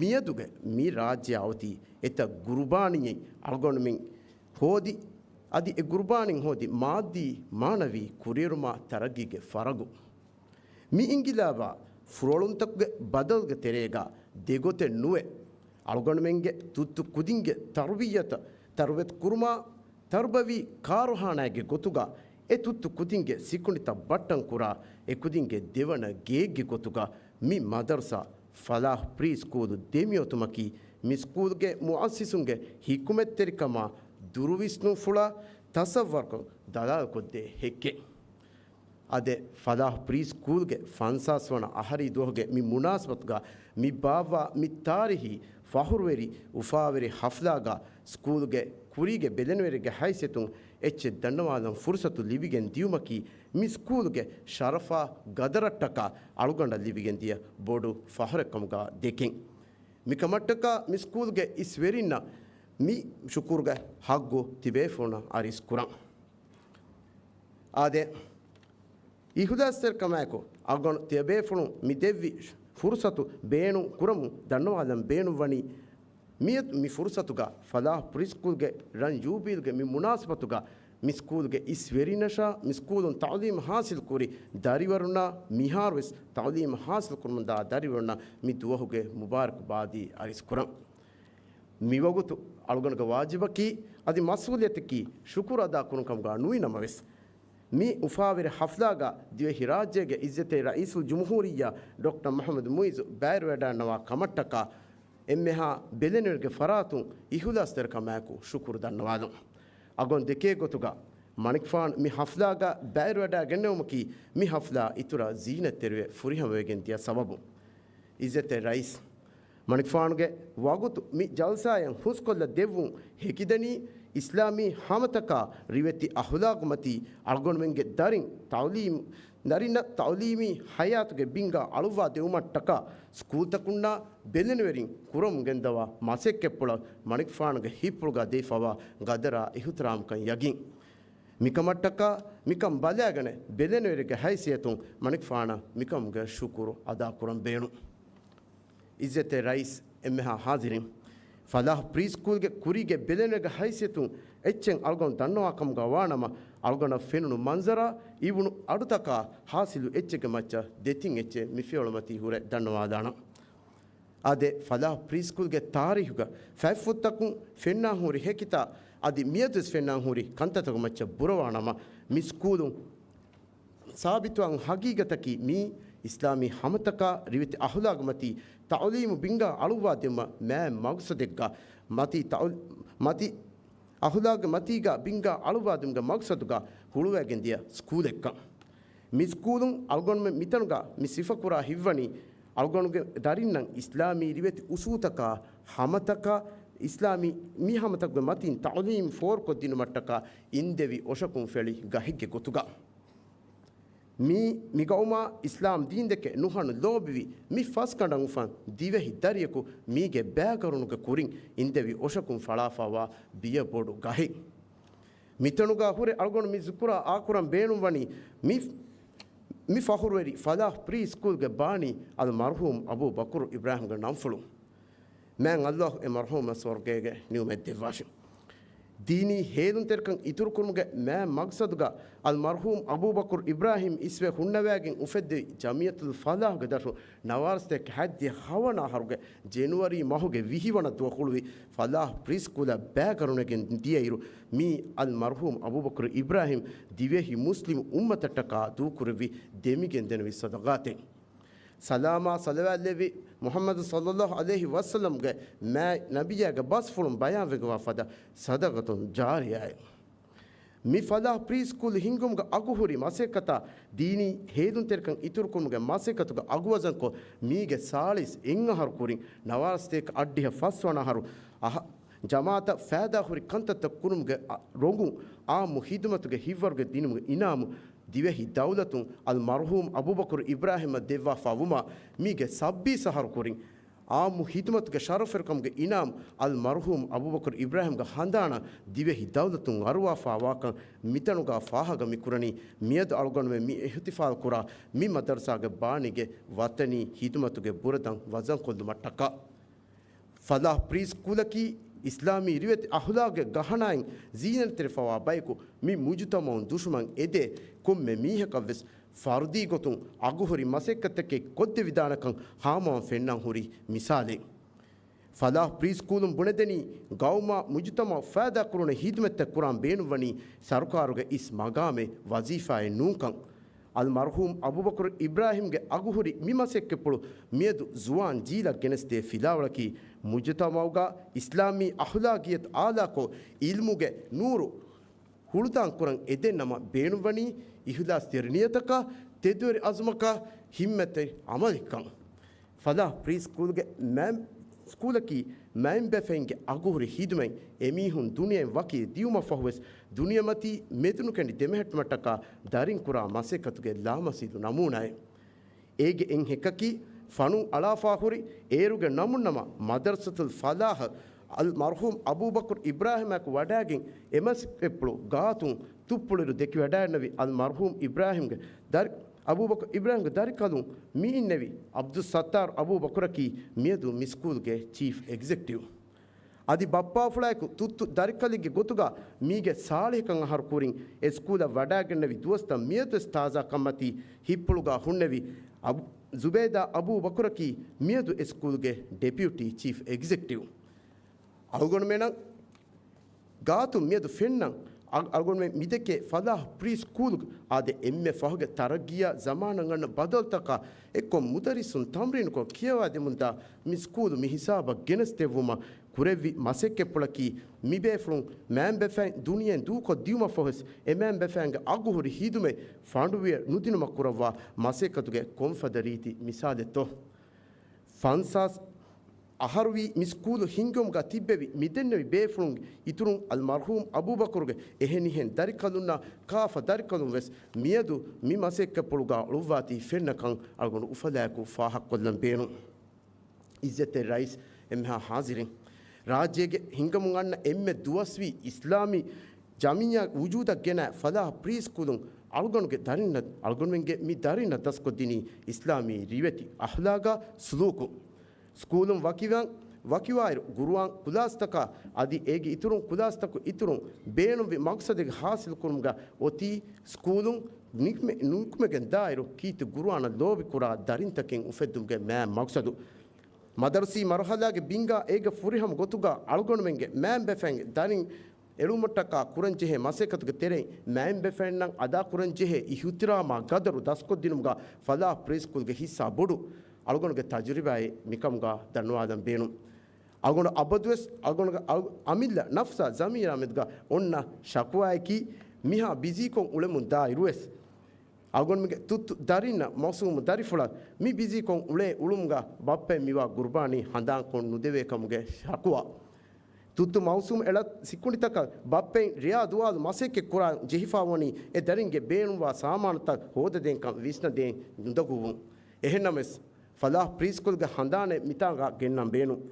މިއަދުގެ މި ރާއްޖެއާ އޮތީ އެތައް ގުރުބާނީއެއް އަޅުގަނޑުމެން ހޯދި، އަދި އެ ގުރުބާނީން ހޯދި މާއްދީ މާނަވީ ކުރިއެރުމާ ތަރައްގީގެ ފަރަގު. މި އިންގިލާބާ ފުރޮޅުންތަކުގެ ބަދަލުގެ ތެރޭގަ ދެގޮތެއް ނުވެ، އަޅުގަނޑުމެންގެ ތުއްތު ކުދިންގެ ތަރުބިއްޔަތަށް، ތަރުބިޔަތު ކުރުމާ، ތަރުބަވީ ކާރުހާނާއެއްގެ ގޮތުގަ އެ ތުއްތު ކުދިންގެ ސިކުނޑިތައް ބައްޓަން ކުރާ، އެ ކުދިންގެ ދެވަނަ ގެއެއްގެ ގޮތުގަ މި މަދަރުސާ ފަލާޙް ޕްރީ ސްކޫލު ދެމިއޮތުމަކީ، މި ސްކޫލްގެ މުއައްސިސުންގެ ޙިކުމަތްތެރިކަމާ ދުރުވިސްނުންފުޅާ ތަޞައްވަރުކޮށް ދަލާލުކޮށްދޭ ހެއްކެއް. އާދެ، ފަލާޙް ޕްރީ ސްކޫލްގެ ފަންސާސް ވަނަ އަހަރީ ދުވަހުގެ މި މުނާސަބަތުގަ މި ބާއްވާ މި ތާރީހީ ފަޚުރުވެރި އުފާވެރި ޙަފްލާގަ ސްކޫލްގެ ކުރީގެ ބެލެނިވެރިގެ ހައިސިއްޔަތުން އެއްޗެއް ދަންނަވާލަން ފުރުޞަތު ލިބިގެން ދިޔުމަކީ މި ސްކޫލްގެ ޝަރަފާ ގަދަރަށްޓަކާ އަޅުގަނޑަށް ލިބިގެން ދިޔަ ބޮޑު ފަޚުރެއް ކަމުގަ ދެކެން. މިކަމަށްޓަކާ މި ސްކޫލްގެ އިސް ވެރިންނަށް މި ޝުކުރުގެ ޙައްގު ތިބޭފުޅުންނަށް އަރިސް ކުރަން. އާދެ، އިޚްލާޞްތެރިކަމާއެކު އަޅުގަނޑު ތިޔަބޭފުޅުން މި ދެއްވި ފުރުޞަތު ބޭނުން ކުރަމުން ދަންނަވާލަން ބޭނުންވަނީ، މި، މި ފުރުޞަތުގަ ފަލާޙް ޕްރީ ސްކޫލްގެ ރަން ޖޫބިލީގެ މި މުނާސަބަތުގަ މި ސްކޫލްގެ އިސް ވެރިންނަށާ މި ސްކޫލުން ތަޢުލީމް ޙާޞިލް ކުރި ދަރިވަރުންނާ މިހާރުވެސް ތަޢުލީމް ޙާޞިލް ކުރަމުންދާ ދަރިވަރުންނަށް މި ދުވަހުގެ މުބާރަކުބާދީ އަރިސް ކުރަން. މިވަގުތު އަޅުގަނޑުގެ ވާޖިބަކީ އަދި މަސްއޫލިއްޔަތަކީ ޝުކުރު އަދާކުރުން ކަމުގަ ނުވި ނަމަވެސް، މި އުފާވެރި ޙަފްލާގަ ދިވެހިރާއްޖޭގެ އިއްޒަތްތެރި ރައީސުލްޖުމްހޫރިއްޔާ ޑޮކްޓަރ މުޙައްމަދު މުޢިއްޒު ބައިވެރިވެޑަންނަވާ ކަމަށްޓަކާ އެންމެހާ ބެލެނިވެރިގެ ފަރާތުން އިޚްލާޞްތެރިކަމާއެކު ޝުކުރު ދަންނަވާލުން. އަގުން ދެކޭ ގޮތުގަ މަނިކުފާނު މި ޙަފްލާގަ ބައިވެރިވެޑައިގެންނެވުމަކީ މި ޙަފްލާ އިތުރަށް ޒީނަތްތެރިވެ ފުރިހަމަވެގެން ދިޔަ ސަބަބުން. އިއްޒަތްތެރި ރައީސް، މަނިކުފާނުގެ ވަގުތު މި ޖަލްސާއެއް ހުސްކޮށްލަ ދެއްވުން ހެކިދަނީ، އިސްލާމީ ހަމަތަކާ ރިވެތި އަޚްލާގުމަތީ އަޅުގަނޑުމެންގެ ދަރިން ތަޢުލީމް، ދަރިންނަށް ތަޢުލީމީ ޙަޔާތުގެ ބިންގާ އަޅުއްވާ ދެވުމަށްޓަކާ ސްކޫލްތަކުންނާ ބެލެނިވެރިން ކުރަމުން ގެންދަވާ މަސައްކަތްޕުޅަށް މަނިކުފާނުގެ ހިތްޕުޅުގަ ދެވިފަވާ ގަދަރާ އިޙުތިރާމްކަން ޔަގީން. މިކަމަށްޓަކާ މިކަން ބަލާގަނެ ބެލެނިވެރިގެ ހައިސިއްޔަތުން މަނިކުފާނަށް މިކަމުގެ ޝުކުރު އަދާކުރަން ބޭނުން. އިއްޒަތްތެރި ރައީސް، އެންމެހާ ޙާޟިރީން، ފަލާޙް ޕްރީ ސްކޫލްގެ ކުރީގެ ބެލެނިވެރިގެ ހައިސިއްޔަތުން އެއްޗެއް އަޅުގަނޑު ދަންނަވާކަމުގަ ވާނަމަ، އަޅުގަނޑަށް ފެނުނު މަންޒަރާ އިވުނު އަޑުތަކާ ހާސިލު އެއްޗެއްގެ މައްޗަށް ދެތިން އެއްޗެއް މި ފިޔަވަޅުމަތީ ހުރެ ދަންނަވާލާނަން. އާދެ، ފަލާޙް ޕްރީ ސްކޫލްގެ ތާރީޚުގަ ފަތްފުށްތަކުން ފެންނާން ހުރި ހެކިތާ އަދި މިއަދުވެސް ފެންނާން ހުރި ކަންތައްތަކުގެ މައްޗަށް ބުރަވާނަމަ، މި ސްކޫލުން ސާބިތުވާން ހަގީގަތަކީ މީ އިސްލާމީ ހަމަތަކާ ރިވެތި އަހުލާގު މަތީ ތަޢުލީމު ބިންގާ އަޅުއްވާ ދެއްވުމަށް މާތް މަގްސަދެއްގަ މަތީ ތަޢު-، މަތީ އަހުލާގު މަތީގަ ބިންގާ އަޅުއްވާ ދެއްވުމުގެ މަގްސަދުގަ ހުޅުވައިގެން ދިޔަ ސްކޫލެއްކަން. މި ސްކޫލުން އަޅުގަނޑުމެން މިތަނުގަ މި ސިފަކުރާ ހިތްވަނީ، އަޅުގަނޑުގެ ދަރިންނަށް އިސްލާމީ ރިވެތި އުސޫލުތަކާ ހަމަތަކާ، އިސްލާމީ މި ހަމަތަކުގެ މަތީން ތަޢުލީމް ފޯރުކޮށްދިނުމަށްޓަކާ އިންދެވި އޮށަކުން ފެޅި ގަހެއްގެ ގޮތުގަ. މީ، މި ގައުމާ އިސްލާމް ދީންދެކެ ނުހަނު ލޯބިވި މި ފަސްގަނޑަށް އުފަން ދިވެހި ދަރިޔަކު މީގެ ބައިކަރުނުގެ ކުރިން އިންދެވި އޮށަކުން ފަޅާފައިވާ ބިޔަ ބޮޑު ގަހެއް. މިތަނުގަ ހުރެ އަޅުގަނޑު މި ޒުކުރާ އާކުރަން ބޭނުންވަނީ މި، މި ފަޚުރުވެރި ފަލާޙް ޕްރީ ސްކޫލްގެ ބާނީ އަލް މަރްޙޫމް އަބޫ ބަކުރު އިބްރާހިމްގެ ނަންފުޅު. މާތް ﷲ އެ މަރްޙޫމަށް ސުވަރުގޭގެ ނިޢުމަތް ދެއްވާށި. ދީނީ ހޭލުންތެރިކަން އިތުރުކުރުމުގެ މާތް މަގްސަދުގަ އަލް މަރްޙޫމް އަބޫބަކުރު އިބްރާހިމް އިސްވެ ހުންނަވައިގެން އުފެއްދެވި ޖަމިއްޔަތުލް ފަލާޙުގެ ދަށުން ނަވާރަ ސަތޭކަ ހަތްދިހަ ހަވަނަ އަހަރުގެ ޖެނުއަރީ މަހުގެ ވިހި ވަނަ ދުވަހު ހުޅުވި ފަލާޙް ޕްރީ ސްކޫލަށް ބައިކަރުނަގެން ދިޔައިރު، މީ އަލް މަރްޙޫމް އަބޫބަކުރު އިބްރާހިމް ދިވެހި މުސްލިމް އުއްމަތަށްޓަކާ ދޫކުރެއްވި ދެމިގެން ދެންނެވި ސަދަޤާތެއް. ސަލާމާ ޞަލަވާތްލެއްވި މުޙައްމަދު ޞައްލައްލާހު ޢަލައިހި ވަސައްލަމްގެ މާތް ނަބިއްޔާގެ ބަސްފުޅުން ބަޔާންވެގަވާ ފަދަ ޞަދަޤަތުން ޖާރިޔާއެއް. މި ފަލާޙް ޕްރީ ސްކޫލް ހިންގުމުގަ އަގުހުރި މަސައްކަތާ ދީނީ ހޭލުންތެރިކަން އިތުރުކުރުމުގެ މަސައްކަތުގަ އަގުވަޒަންކޮށް، މީގެ ސާޅީސް އެއް އަހަރު ކުރިން ނަވާރަ ސަތޭކަ އަށްޑިހަ ފަސް ވަނަ އަހަރު އަހަ-، ޖަމާޢަތަށް ފައިދާހުރި ކަންތައްތައް ކުރުމުގެ އަ-، ރޮނގުން އާއްމު ޚިދުމަތުގެ ހިތްވަރުގެ ދިނުމުގެ އިނާމު ދިވެހި ދައުލަތުން އަލް މަރްޙޫމް އަބޫބަކުރު އިބްރާހިމަށް ދެއްވާފަ ވުމާ، މީގެ ސައްބީސް އަހަރު ކުރިން އާއްމު ޚިދުމަތުގެ ޝަރަފުވެރިކަމުގެ އިނާމް އަލް މަރްޙޫމް އަބޫބަކުރު އިބްރާހިމްގެ ހަނދާނަށް ދިވެހި ދައުލަތުން އަރުވާފަ ވާކަން މިތަނުގަ ފާހަގަ މި ކުރަނީ، މިއަދު އަޅުގަނޑުމެން މި އިޙްތިފާލް ކުރާ މި މަދަރުސާގެ ބާނީގެ ވަތަނީ ޚިދުމަތުގެ ބުރަދަން ވަޒަންކޮށްލުމަށްޓަކާ. ފަލާޙް ޕްރީ ސްކޫލަކީ އިސްލާމީ ރިވެތި އަޚްލާގެއް ގަހަނާއިން ޒީނަތްތެރިފަވާ ބަޔަކު މި މުޖުތަމަޢުން ދުޝުމަން އެދޭ ކޮންމެ މީހަކަށްވެސް ފަރުދީ ގޮތުން އަގުހުރި މަސައްކަތްތަކެއް ކޮށްދެވިދާނެކަން ހާމަވާން ފެންނާން ހުރި މިސާލެއް. ފަލާޙް ޕްރީ ސްކޫލުން ބުނެދެނީ ގައުމާ މުޖުތަމަޢަށް ފައިދާ ކުރުނެ ޚިދުމަތްތައް ކުރާން ބޭނުންވަނީ ސަރުކާރުގެ އިސް މަގާމެއް ވަޒީފާއެއް ނޫންކަން. އަލް މަރްޙޫމް އަބޫބަކުރު އިބްރާހިމްގެ އަގުހުރި މި މަސައްކަތްޕުޅު މިއަދު ޒުވާން ޖީލަށް ގެނެސްދޭ ފިލާވަޅަކީ، މުޖުތަމަޢުގަ އިސްލާމީ އަޚްލާގިއްޔަތު އާލާކޮށް، އިލްމުގެ ނޫރު ހުޅުދާން ކުރަން އެދެން ނަމަ، ބޭނުންވަނީ އިޚްލާޞްތެރި ނިޔަތަކާ، ތެދުވެރި ޢަޒުމަކާ، ހިންމަތްތެރި ޢަމަލެއްކަން. ފަލާޙް ޕްރީ ސްކޫލްގެ މައިން-، ސްކޫލަކީ މައިންބަފައިންގެ އަގުހުރި ޚިދުމަތް އެމީހުން ދުނިޔެއިން ވަކި ދިޔުމަށްފަހުވެސް، ދުނިޔެމަތީ މެދުނުކެނޑި ދެމެހެއްޓުމަށްޓަކާ ދަރިން ކުރާ މަސައްކަތުގެ ލާމަސީދު ނަމޫނާއެއް. އޭގެ އެއް ހެކަކީ، ފަނުން އަޅާފާ ހުރި އޭރުގެ ނަމުން ނަމަ، މަދަރުސަތުލް ފަލާޙް އަލް މަރްޙޫމް އަބޫބަކުރު އިބްރާހިމާއެކު ވަޑައިގެން، އެ މަސައްކަތްޕުޅު ގާތުން ތުއްޕުޅިރު ދެކިވަޑައިގެންނެވި އަލް މަރްޙޫމް އިބްރާހިމްގެ ދަރި-، އަބޫބަކުރު އިބްރާހިމްގެ ދަރިކަލުން މި އިންނެވި ޢަބްދުއްސައްތާރު އަބޫބަކުރަކީ މިއަދު މި ސްކޫލްގެ ޗީފް އެގްޒެކެޓިވް. އަދި ބައްޕާފުޅާއެކު ތުއްތު ދަރިކަލެއްގެ ގޮތުގަ މީގެ ސާޅީސް އަހަރު ކުރިން އެ ސްކޫލަށް ވަޑައިގެންނެވި ދުވަސްތައް މިއަދުވެސް ތާޒާކަންމަތީ ހިތްޕުޅުގަ ހުންނެވި އަބު-، ޒުބޭދާ އަބޫބަކުރަކީ މިއަދު އެ ސްކޫލްގެ ޑެޕިއުޓީ ޗީފް އެގްޒެކެޓިވް. އަޅުގަނޑުމެނަށް ގާތުން މިއަދު ފެންނަން، އަ-، އަޅުގަނޑުމެން މިދެކޭ ފަލާޙް ޕްރީ ސްކޫލް އާދެ، އެންމެ ފަހުގެ ތަރައްގީއާ ޒަމާނަށް އަންނަ ބަދަލުތަކާ އެއްކޮށް މުދައްރިސުން ތަމްރީނުކޮށް ކިޔަވާދެމުންދާ މި ސްކޫލު މި ހިސާބަށް ގެނެސްދެއްވުމަށް ކުރެއްވި މަސައްކަތްޕުޅަކީ، މިބޭފުޅުން މައިންބަފައިން ދުނިޔެއިން ދޫކޮށްދިޔުމަށްފަހުވެސް އެ މައިންބަފައިންގެ އަގުހުރި ޚިދުމަތް ފަނޑުވިޔަ ނުދިނުމަށް ކުރައްވާ މަސައްކަތުގެ ކޮންފަދަ ރީތި މިސާލެއްތޯ؟ ފަންސާސް އަހަރުވީ މި ސްކޫލު ހިންގުމުގަ ތިއްބެވި މިދެންނެވި ބޭފުޅުން އިތުރުން އަލް މަރްޙޫމް އަބޫބަކުރުގެ އެހެނިހެން ދަރިކަލުންނާ ކާފަ ދަރިކަލުން ވެސް މިއަދު މި މަސައްކަތްޕުޅުގަ އުޅުއްވާތީ ފެންނަކަން އަޅުގަނޑު އުފަލާއެކު ފާހަގަކޮށްލަން ބޭނުން. އިއްޒަތްތެރި ރައީސް، އެންމެހާ ޙާޟިރީން. ރާއްޖޭގެ ހިނގަމުން އަންނަ އެންމެ ދުވަސްވީ އިސްލާމީ ޖަމިއްޔާ ވުޖޫދަށް ގެނައި ފަލާޙް ޕްރީ ސްކޫލުން އަޅުގަނޑުގެ ދަރިންނަށް، އަޅުގަނޑުމެންގެ މި ދަރިންނަށް ދަސްކޮށްދިނީ އިސްލާމީ ރިވެތި އަޚްލާގާ ސުލޫކު. ސްކޫލުން ވަކިވާން ވަކިވާއިރު، ގުރުއާން ކުލާސްތަކާ އަދި އޭގެ އިތުރުން ކުލާސްތަކު އިތުރުން ބޭނުންވި މަގްސަދެއް ހާސިލުކުރުމުގަ އޮތީ ސްކޫލުން ނިކުމެ-، ނުކުމެގެން ދާއިރު ކީރިތި ގުރުއާނަށް ލޯބިކުރާ ދަރިންތަކެއް އުފެއްދުމުގެ މާތް މަގްސަދު. މަދަރުސީ މަރުހަލާގެ ބިންގާ އޭގެ ފުރިހަމަ ގޮތުގަ އަޅުގަނޑުމެންގެ މާތް ބަފައިން ދަރިން އެޅުމަށްޓަކާ ކުރަންޖެހޭ މަސައްކަތުގެ ތެރެއިން މާތް ބަފައިންނަށް އަދާކުރަންޖެހޭ އިހުތިރާމާ ގަދަރު ދަސްކޮށްދިނުމުގަ ފަލާހް ޕްރީ ސްކޫލްގެ ހިއްސާ ބޮޑު. އަޅުގަނޑުގެ ތަޖުރިބާއެއް މިކަމުގަ ދަންނަވާލަން ބޭނުން. އަޅުގަނޑު އަބަދުވެސް އަޅުގަނޑުގެ އަޅު-، އަމިއްލަ ނަފްސާ ޒަމީރާ މެދުގަ އޮންނަ ޝަކުވާއަކީ މިހާ ބިޒީކޮށް އުޅެމުން ދާއިރުވެސް އަޅުގަނޑުމެންގެ ތުއްތު ދަރިންނަށް މައުސޫމު ދަރިފުޅަށް މި ބިޒީކޮށް އުޅޭ އުޅުމުގަ ބައްޕައިން މިވާ ގުރުބާނީ ހަނދާންކޮށް ނުދެވޭ ކަމުގެ ޝަކުވާ. ތުއްތު މައުސޫމު އެޅަ ސިކުނޑިތަކަށް ބައްޕައިން ރެޔާ ދުވާލު މަސައްކަތް ކުރާން ޖެހިފާވަނީ އެ ދަރިންގެ ބޭނުންވާ ސާމާނުތައް ހޯދަދޭންކަން ވިސްނަދޭން ނުދަގުވުން. އެހެންނަމަވެސް، ފަލާހް ޕްރީ ސްކޫލްގެ ހަނދާނެއް މިތާނގަ ގެންނަން ބޭނުން.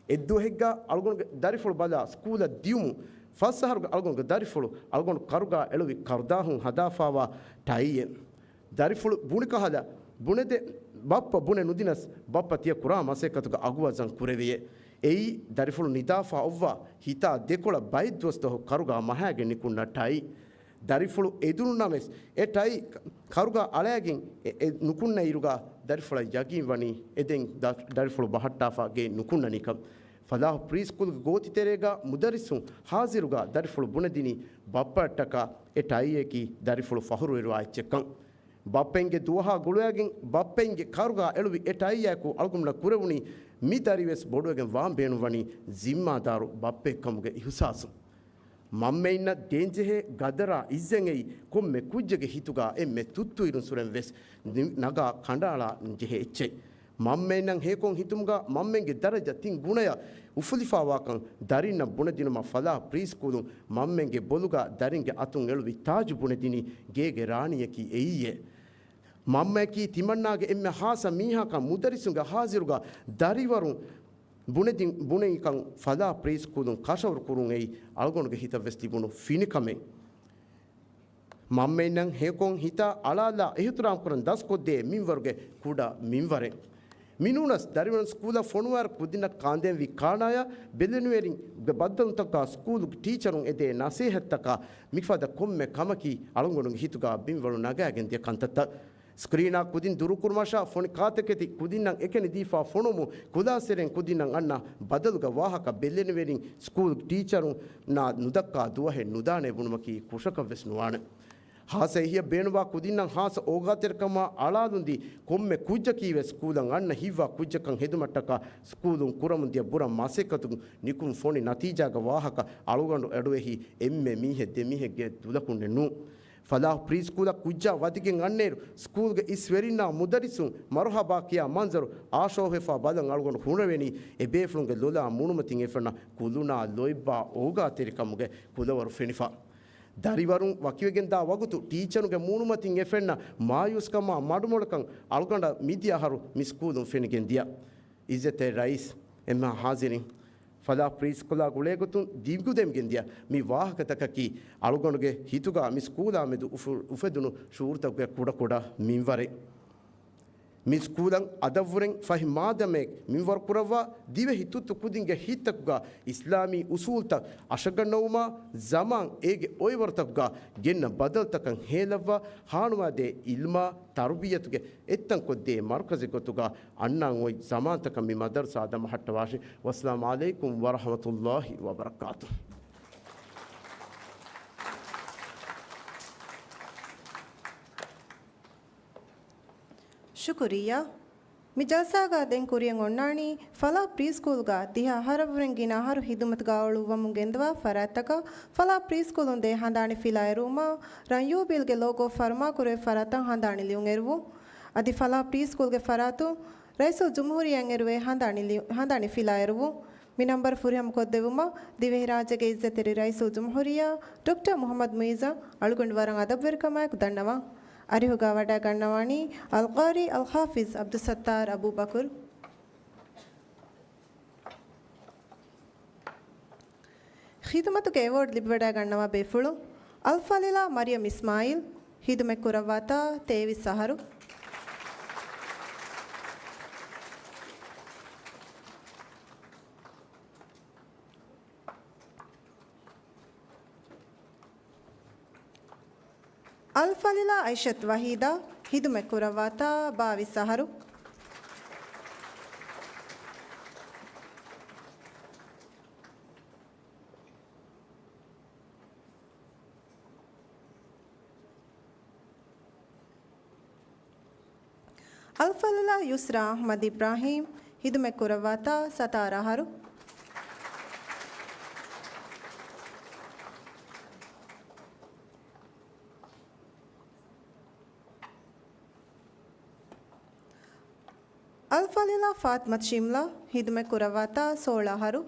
އެއްދުވަހެއްގަ އަޅުގަނޑުގެ ދަރިފުޅު ބަލާ ސްކޫލަށް ދިޔުމުން ފަސް އަހަރުގެ އަޅުގަނޑުގެ ދަރިފުޅު އަޅުގަނޑު ކަރުގާ އެޅުވި ކަރުދާހުން ހަދާފާވާ ޓައިއެއް. ދަރިފުޅު ބުނިކަހަލަ ބުނެދެ ބައްޕަ ބުނެ ނުދިނަސް ބައްޕަ ތިޔަ ކުރާ މަސައްކަތުގެ އަގުވަޒަން ކުރެވިއެ. އެއީ ދަރިފުޅު ނިދާފާ އޮއްވާ ހިތާ ދެކޮޅަށް ބައެއްދުވަސް ދުވަހު ކަރުގާ މަހާގެން ނިކުންނަ ޓައި. ދަރިފުޅު އެދުނުނަމަވެސް، އެ ޓައި ކަ-، ކަރުގާ އަޅައިގެން އެ، އެ ނުކުންނަ އިރުގާ ދަރިފުޅަށް ޔަގީން ވަނީ އެދެން ދަ-، ދަރިފުޅު ބަހައްޓާފަ ގެ ނުކުންނަނީކަން. ފަލާހު ޕްރީ ސްކޫލްގެ ގޯތިތެރޭގާ މުދައްރިސުން ހާޒިރުގާ ދަރިފުޅު ބުނެދިނީ ބައްޕައަށްޓަކާ އެ ޓައިއަކީ ދަރިފުޅު ފަހުރުވެރިވާ އެއްޗެއްކަން. ބައްޕައިންގެ ދުވަހާ ގުޅައިގެން ބައްޕައިންގެ ކަރުގާ އެޅުވި އެ ޓައިއާއެކު އަޅުގަނޑަށް ކުރެވުނީ މި ދަރިވެސް ބޮޑުވެގެން ވާން ބޭނުންވަނީ ޒިންމާދާރު ބައްޕައެއްކަމުގެ އިހުސާސުން. މަންމައިންނަށް ދޭންޖެހޭ ގަދަރާ އިއްޒަތް އެއީ ކޮންމެ ކުއްޖެއްގެ ހިތުގާ އެންމެ ތުއްތުއިރުންސުރެން ވެސް ނި-، ނަގާ ކަނޑައަޅާން ޖެހޭ އެއްޗެއް. މަންމައިންނަށް ހޭކޮން ހިތުމުގާ މަންމައިންގެ ދަރަޖަ ތިން ގުނަޔަށް އުފުލިފާވާކަން ދަރިންނަށް ބުނެދިނުމަށް ފަލާހް ޕްރީ ސްކޫލުން މަންމައިންގެ ބޮލުގާ ދަރިންގެ އަތުން އެޅުވި ތާޖު ބުނެދިނީ ގޭގެ ރާނީއަކީ އެއީއޭ. މަންމައަކީ ތިމަންނާގެ އެންމެ ހާއްސަ މީހާކަން މުދައްރިސުންގެ ހާޒިރުގާ ދަރިވަރުން ބުނެދިން، ބުނެއިކަން ފަލާ ޕްރީ ސްކޫލުން ކަށަވަރު ކުރުން އެއީ އަޅުގަނޑުގެ ހިތަށް ވެސް ލިބުނު ފިނިކަމެއް. މަންމައިންނަށް ހެޔޮކޮން ހިތާ އަޅާލާ އިހުތިރާމް ކުރަން ދަސްކޮށްދޭ މިންވަރުގެ ކުޑަ މިންވަރެއް. މިނޫނަސް ދަރިވަރުން ސްކޫލަށް ފޮނުވާއިރު ކުދިންނަށް ކާންދޭން ވި ކާނާޔާ ބެލެނިވެރިންގެ ބައްދަލުތަކާ ސްކޫލުގެ ޓީޗަރުން އެދޭ ނަސޭހަތްތަކާ މިފަދަ ކޮންމެ ކަމަކީ އަޅުގަނޑުގެ ހިތުގާ ބިންވަޅު ނަގާގެން ދިޔަ ކަންތައްތައް. ސްކްރީނާ ކުދިން ދުރުކުރުމަށާ ފޮނި ކާތަކެތި ކުދިންނަށް އެކަނި ދީފާ ފޮނުވުމުން ކުލާސްތެރެއިން ކުދިންނަށް އަންނަ ބަދަލުގެ ވާހަކަ ބެލެނިވެރިން ސްކޫލް ޓީޗަރުންނާ ނުދައްކާ ދުވަހެއް ނުދާނޭ ބުނުމަކީ ކުށަކަށް ވެސް ނުވާނެ. ހާއްސަ އެހީއަށް ބޭނުންވާ ކުދިންނަށް ހާއްސަ އޯގާތެރިކަމާ އަޅާލުންދީ ކޮންމެ ކުއްޖަކީ ވެސް ސްކޫލަށް އަންނަ ހިތްވާ ކުއްޖަކަށް ހެދުމަށްޓަކާ ސްކޫލުން ކުރަމުންދިޔަ ބުރަ މަސައްކަތުން ނިކުމް ފޮނި ނަތީޖާގެ ވާހަކަ އަޅުގަނޑު އެޑުއެހީ އެންމެ މީހެއް ދެމީހެއްގެ ދުލަކުންނެއް ނޫން. ފަލާހް ޕްރީ ސްކޫލަށް ކުއްޖާ ވަދެގެން އަންނައިރު، ސްކޫލްގެ އިސްވެރިންނާ މުދައްރިސުން މަރުހަބާ ކިޔާ މަންޒަރު އާޝޯހެފާ ބަލަން އަޅުގަނޑު ހުންނަވަނީ އެބޭފުޅުންގެ ލޮލާ މޫނުމަތިން އެފެންނަ ކުލުނާ ލޯތްބާ އޯގާތެރިކަމުގެ ކުލަވަރު ފެނިފަ. ދަރިވަރުން ވަކިވެގެންދާ ވަގުތު ޓީޗަރުންގެ މޫނުމަތިން އެފެންނަ މާޔޫސްކަމާ މަޑުމޮޅަކަން އަޅުގަނޑަށް މިދިޔަ އަހަރު މި ސްކޫލުން ފެނިގެން ދިޔަ. އިއްޒަތްތެރި ރައީސް، އެންމެހާ ހާޒިރީން، ފަލާ ޕްރީ ސްކޫލާ ގުޅޭގޮތުން ދިގުދެމިގެން ދިޔަ މި ވާހަކަތަކަކީ އަޅުގަނޑުގެ ހިތުގާ މި ސްކޫލާ މެދު އުފު-، އުފެދުނު ޝުޢޫރުތަކުގެ ކުޑަކުޑަ މިންވަރެއް. މި ސްކޫލަށް އަދަށްވުރެން ފަހި މާދަމައެއް މިންވަރުކުރައްވާ ދިވެހި ތުއްތު ކުދިންގެ ހިތްތަކުގާ އިސްލާމީ އުސޫލްތައް އަށަގަންނަވުމާ ޒަމާން އޭގެ އޮއިވަރުތަކުގާ ގެންނަ ބަދަލުތަކަށް ހޭލައްވާ ހާނުވާދޭ އިލްމާ ތަރުބިޔަތުގެ އެއްތަންކޮށްދޭ މަރުކަޒެއް ގޮތުގާ އަންނާން އޮތް ޒަމާންތަކަށް މި މަދަރުސާ ދަމަހައްޓަވާށި. ވައްސަލާމު ޢަލައިކުމް ވަރަޙްމަތުﷲި ވަބަރަކާތުހު. ޝުކުރިއްޔާ. މި ޖަލްސާގަ ދެން ކުރިޔަށް އޮންނާނީ ފަލާ ޕްރީ ސްކޫލްގަ ދިހަ އަހަރަށްވުރެން ގިނަ އަހަރު ހިދުމަތުގަ އުޅުއްވަމުން ގެންދަވާ ފަރާތްތަކަށް ފަލާ ޕްރީ ސްކޫލުން ދޭ ހަނދާނި ފިލާއެރުވުމާ، ރަންޔޫ ބީލްގެ ލޯގޯ ފަރުމާކުރެވޭ ފަރާތަށް ހަނދާނި ލިޔުން އެރުވުން. އަދި ފަލާ ޕްރީ ސްކޫލްގެ ފަރާތުން ރައީސުލްޖުމްހޫރިއްޔާއަށް އެރުވޭ ހަނދާނި ލިޔު-، ހަނދާނި ފިލާއެރުވުން. މި ނަންބަރު ފުރިހަމަކޮށްދެއްވުމަށް ދިވެހިރާއްޖޭގެ އިއްޒަތްތެރި ރައީސުލްޖުމްހޫރިއްޔާ ޑޮކްޓަރ މުޙައްމަދު މުޢިއްޒަށް އަޅުގަނޑު ވަރަށް އަދަބުވެރިކަމާއެކު ދަންނަވަން. އަރިހުގަ ވަޑައިގަންނަވާނީ އަލްޤާރީ އަލްޙާފިޒް ޢަބްދުއްސައްތާރު އަބޫބަކުރު. ޚިދުމަތުގެ އެވޯޑް ލިބިވަޑައިގަންނަވާ ބޭފުޅުން، އަލްފާޟިލާ މަރިޔަމް އިސްމާޢީލް، ޚިދުމަތްކުރައްވާތާ ތޭވީސް އަހަރު. އަލްފާޟިލާ އައިޝަތު ވަހީދާ، ހިދުމަތް ކުރައްވާތާ ބާވީސް އަހަރު. އަލްފާޟިލާ ޔުސްރާ އަޙްމަދު އިބްރާހީމް، ހިދުމަތް ކުރައްވާތާ ސަތާރަ އަހަރު. އަލްފާޟިލާ ފާތިމަތު ޝިމްލާ، ހިދުމަތް ކުރައްވާތާ ސޯޅަ އަހަރު.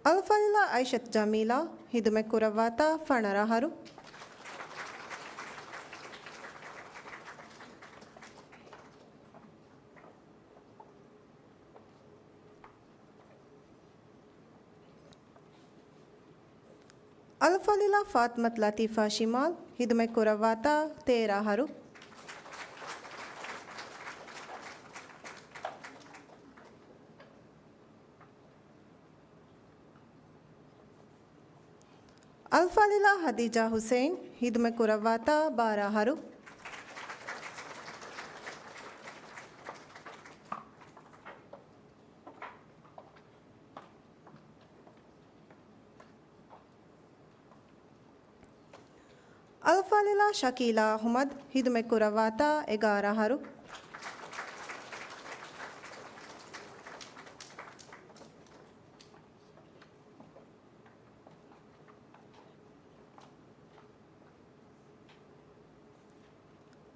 އަލްފާޟިލާ އައިޝަތު ޖަމީލާ، ހިދުމަތް ކުރައްވާތާ ފަނަރަ އަހަރު. އަލްފާޟިލާ ފާތިމަތު ލަތީފާ ޝިމާލް، ހިދުމަތް ކުރައްވާތާ ތޭރަ އަހަރު. އަލްފާޟިލާ ހަދީޖާ ހުސެއިން، ހިދުމަތް ކުރައްވާތާ ބާރަ އަހަރު. އަލްފާޟިލާ ޝަކީލާ އަޙްމަދު، ހިދުމަތް ކުރައްވާތާ އެގާރަ އަހަރު.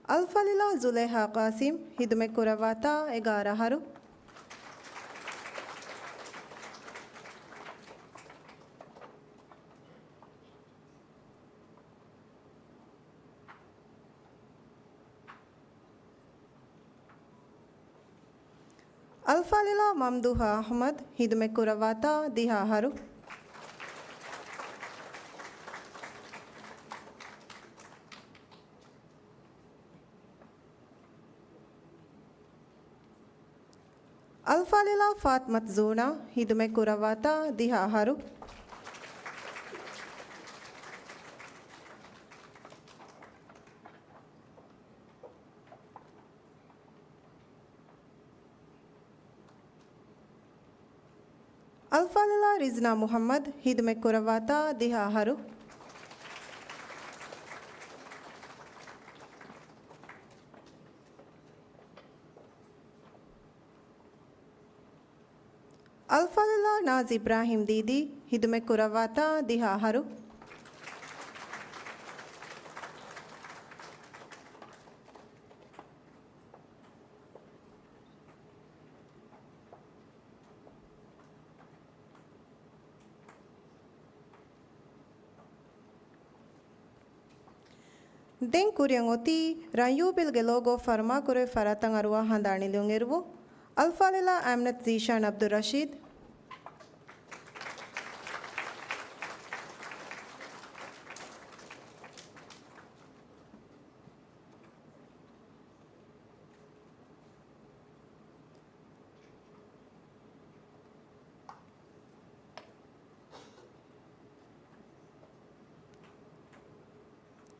އަލްފާޟިލާ ޒުލޭހާ ޤާސިމް، ހިދުމަތް ކުރައްވާތާ އެގާރަ އަހަރު. އަލްފާޟިލާ މަމްދޫހާ އަޙްމަދު، ހިދުމަތް ކުރައްވާތާ ދިހަ އަހަރު. އަލްފާޟިލާ ފާތިމަތު ޒޫނާ، ހިދުމަތް ކުރައްވާތާ ދިހަ އަހަރު. އަލްފާޟިލާ ރިޒްނާ މުޙައްމަދު، ހިދުމަތް ކުރައްވާތާ ދިހަ އަހަރު. އަލްފާޟިލާ ނާޒް އިބްރާހީމް ދީދީ، ހިދުމަތް ކުރައްވާތާ ދިހަ އަހަރު. ދެން ކުރިއަށް އޮތީ ރަންޔޫބިލްގެ ލޯގޯ ފަރުމާކުރެވި ފަރާތަށް އަރުވާ ހަނދާނީ ލިޔުން އެރުވުން. އަލްފާޟިލާ އާމިނަތު ޒީޝާން އަބްދުއްރަޝީދު.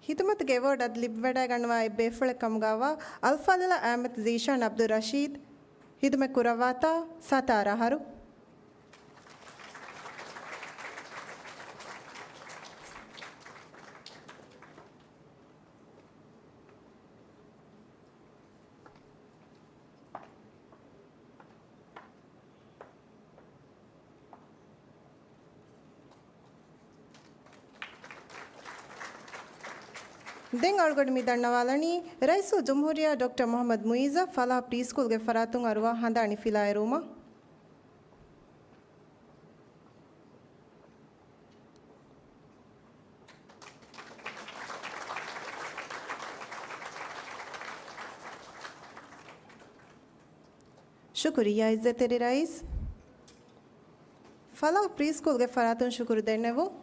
ހިދުމަތުގެ އެވޯޑް އަދި ލިބިވަޑައިގަންނަވާ އެއް ބޭފުޅެއް ކަމުގައިވާ އަލްފާޟިލާ އާމިނަތު ޒީޝާން އަބްދުއްރަޝީދު، ހިދުމަތް ކުރައްވާތާ ސަތާރަ އަހަރު. ދެން އަޅުގަނޑު މި ދަންނަވާލަނީ ރައީސުލްޖުމްހޫރިއްޔާ ޑޮކްޓަރ މުޙައްމަދު މުޢިއްޒަށް ފަލާޙް ޕްރީ ސްކޫލްގެ ފަރާތުން އަރުވާ ހަނދާނީ ފިލާއެރުވުމަށް. ޝުކުރިއްޔާ އިއްޒަތްތެރި ރައީސް. ފަލާޙް ޕްރީ ސްކޫލްގެ ފަރާތުން ޝުކުރު ދެންނެވުން.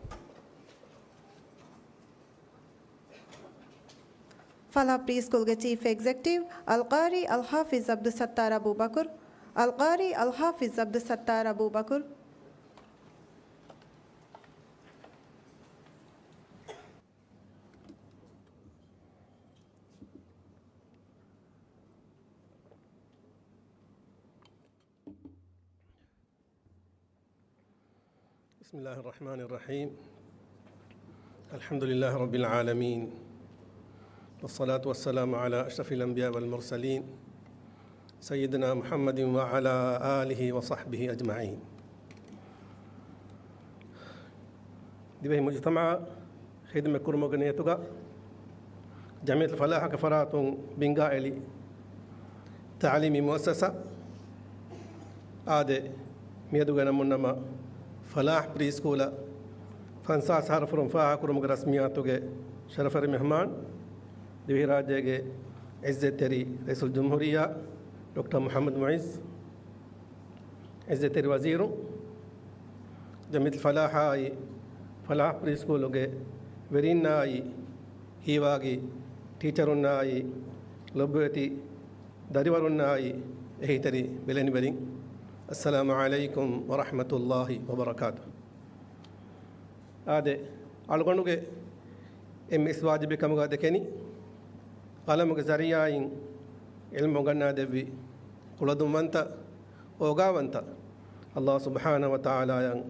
ފަލާ ޕްރީ ސްކޫލްގެ ޗީފް އެގްޒެކެޓިވް އަލްޤާރީ އަލްޙާފިޒް ޢަބްދުއްސައްތާރު އަބޫބަކުރު. އަލްޤާރީ އަލްޙާފިޒް ޢަބްދުއްސައްތާރު އަބޫބަކުރު. بسم الله الرحمن الرحيم. الحمد لله رب العالمين. والصلاة والسلام على أشرف الأنبياء والمرسلين سيدنا محمد وعلى آله وصحبه أجمعين. ދިވެހި މުޖުތަމަޢަށް ޚިދުމަތް ކުރުމުގެ ނިޔަތުގަ ޖަމިއްޔަތުލް ފަލާޙްގެ ފަރާތުން ބިންގާ އެޅި ތަޢުލީމީ މުއައްސަސާ އާދެ، މިއަދުގެ ނަމުން ނަމަ ފަލާޙް ޕްރީ ސްކޫލަށް ފަންސާސް އަހަރު ފުރުން ފާހަގަކުރުމުގެ ރަސްމިއްޔާތުގެ ޝަރަފުވެރި މެހްމާން، ދިވެހިރާއްޖޭގެ ޢިއްޒަތްތެރި ރައީސުލްޖުމްހޫރިއްޔާ ޑޮކްޓަރ މުޙައްމަދު މުޢިއްޒު، ޢިއްޒަތްތެރި ވަޒީރު، ޖަމިއްޔަތުލް ފަލާޙާއި، ފަލާޙް ޕްރީ ސްކޫލުގެ ވެރިންނާއި، ހީވާގި ޓީޗަރުންނާއި، ލޮބުވެތި ދަރިވަރުންނާއި، އެހީތެރި ބެލެނިވެރިން، އައްސަލާމު ޢަލައިކުމް ވަރަޙްމަތުﷲި ވަބަރަކާތުހު. އާދެ، އަޅުގަނޑުގެ އެންމެ އިސް ވާޖިބެއް ކަމުގަ ދެކެނީ، ޤަލަމުގެ ޒަރީޢާއިން ޢިލްމު އުނގަންނާ ދެއްވި ކުޅަދުންވަންތަ، އޯގާވަންތަ ﷲ ސުބްޙާނަހޫ ވަތަޢާލާއަށް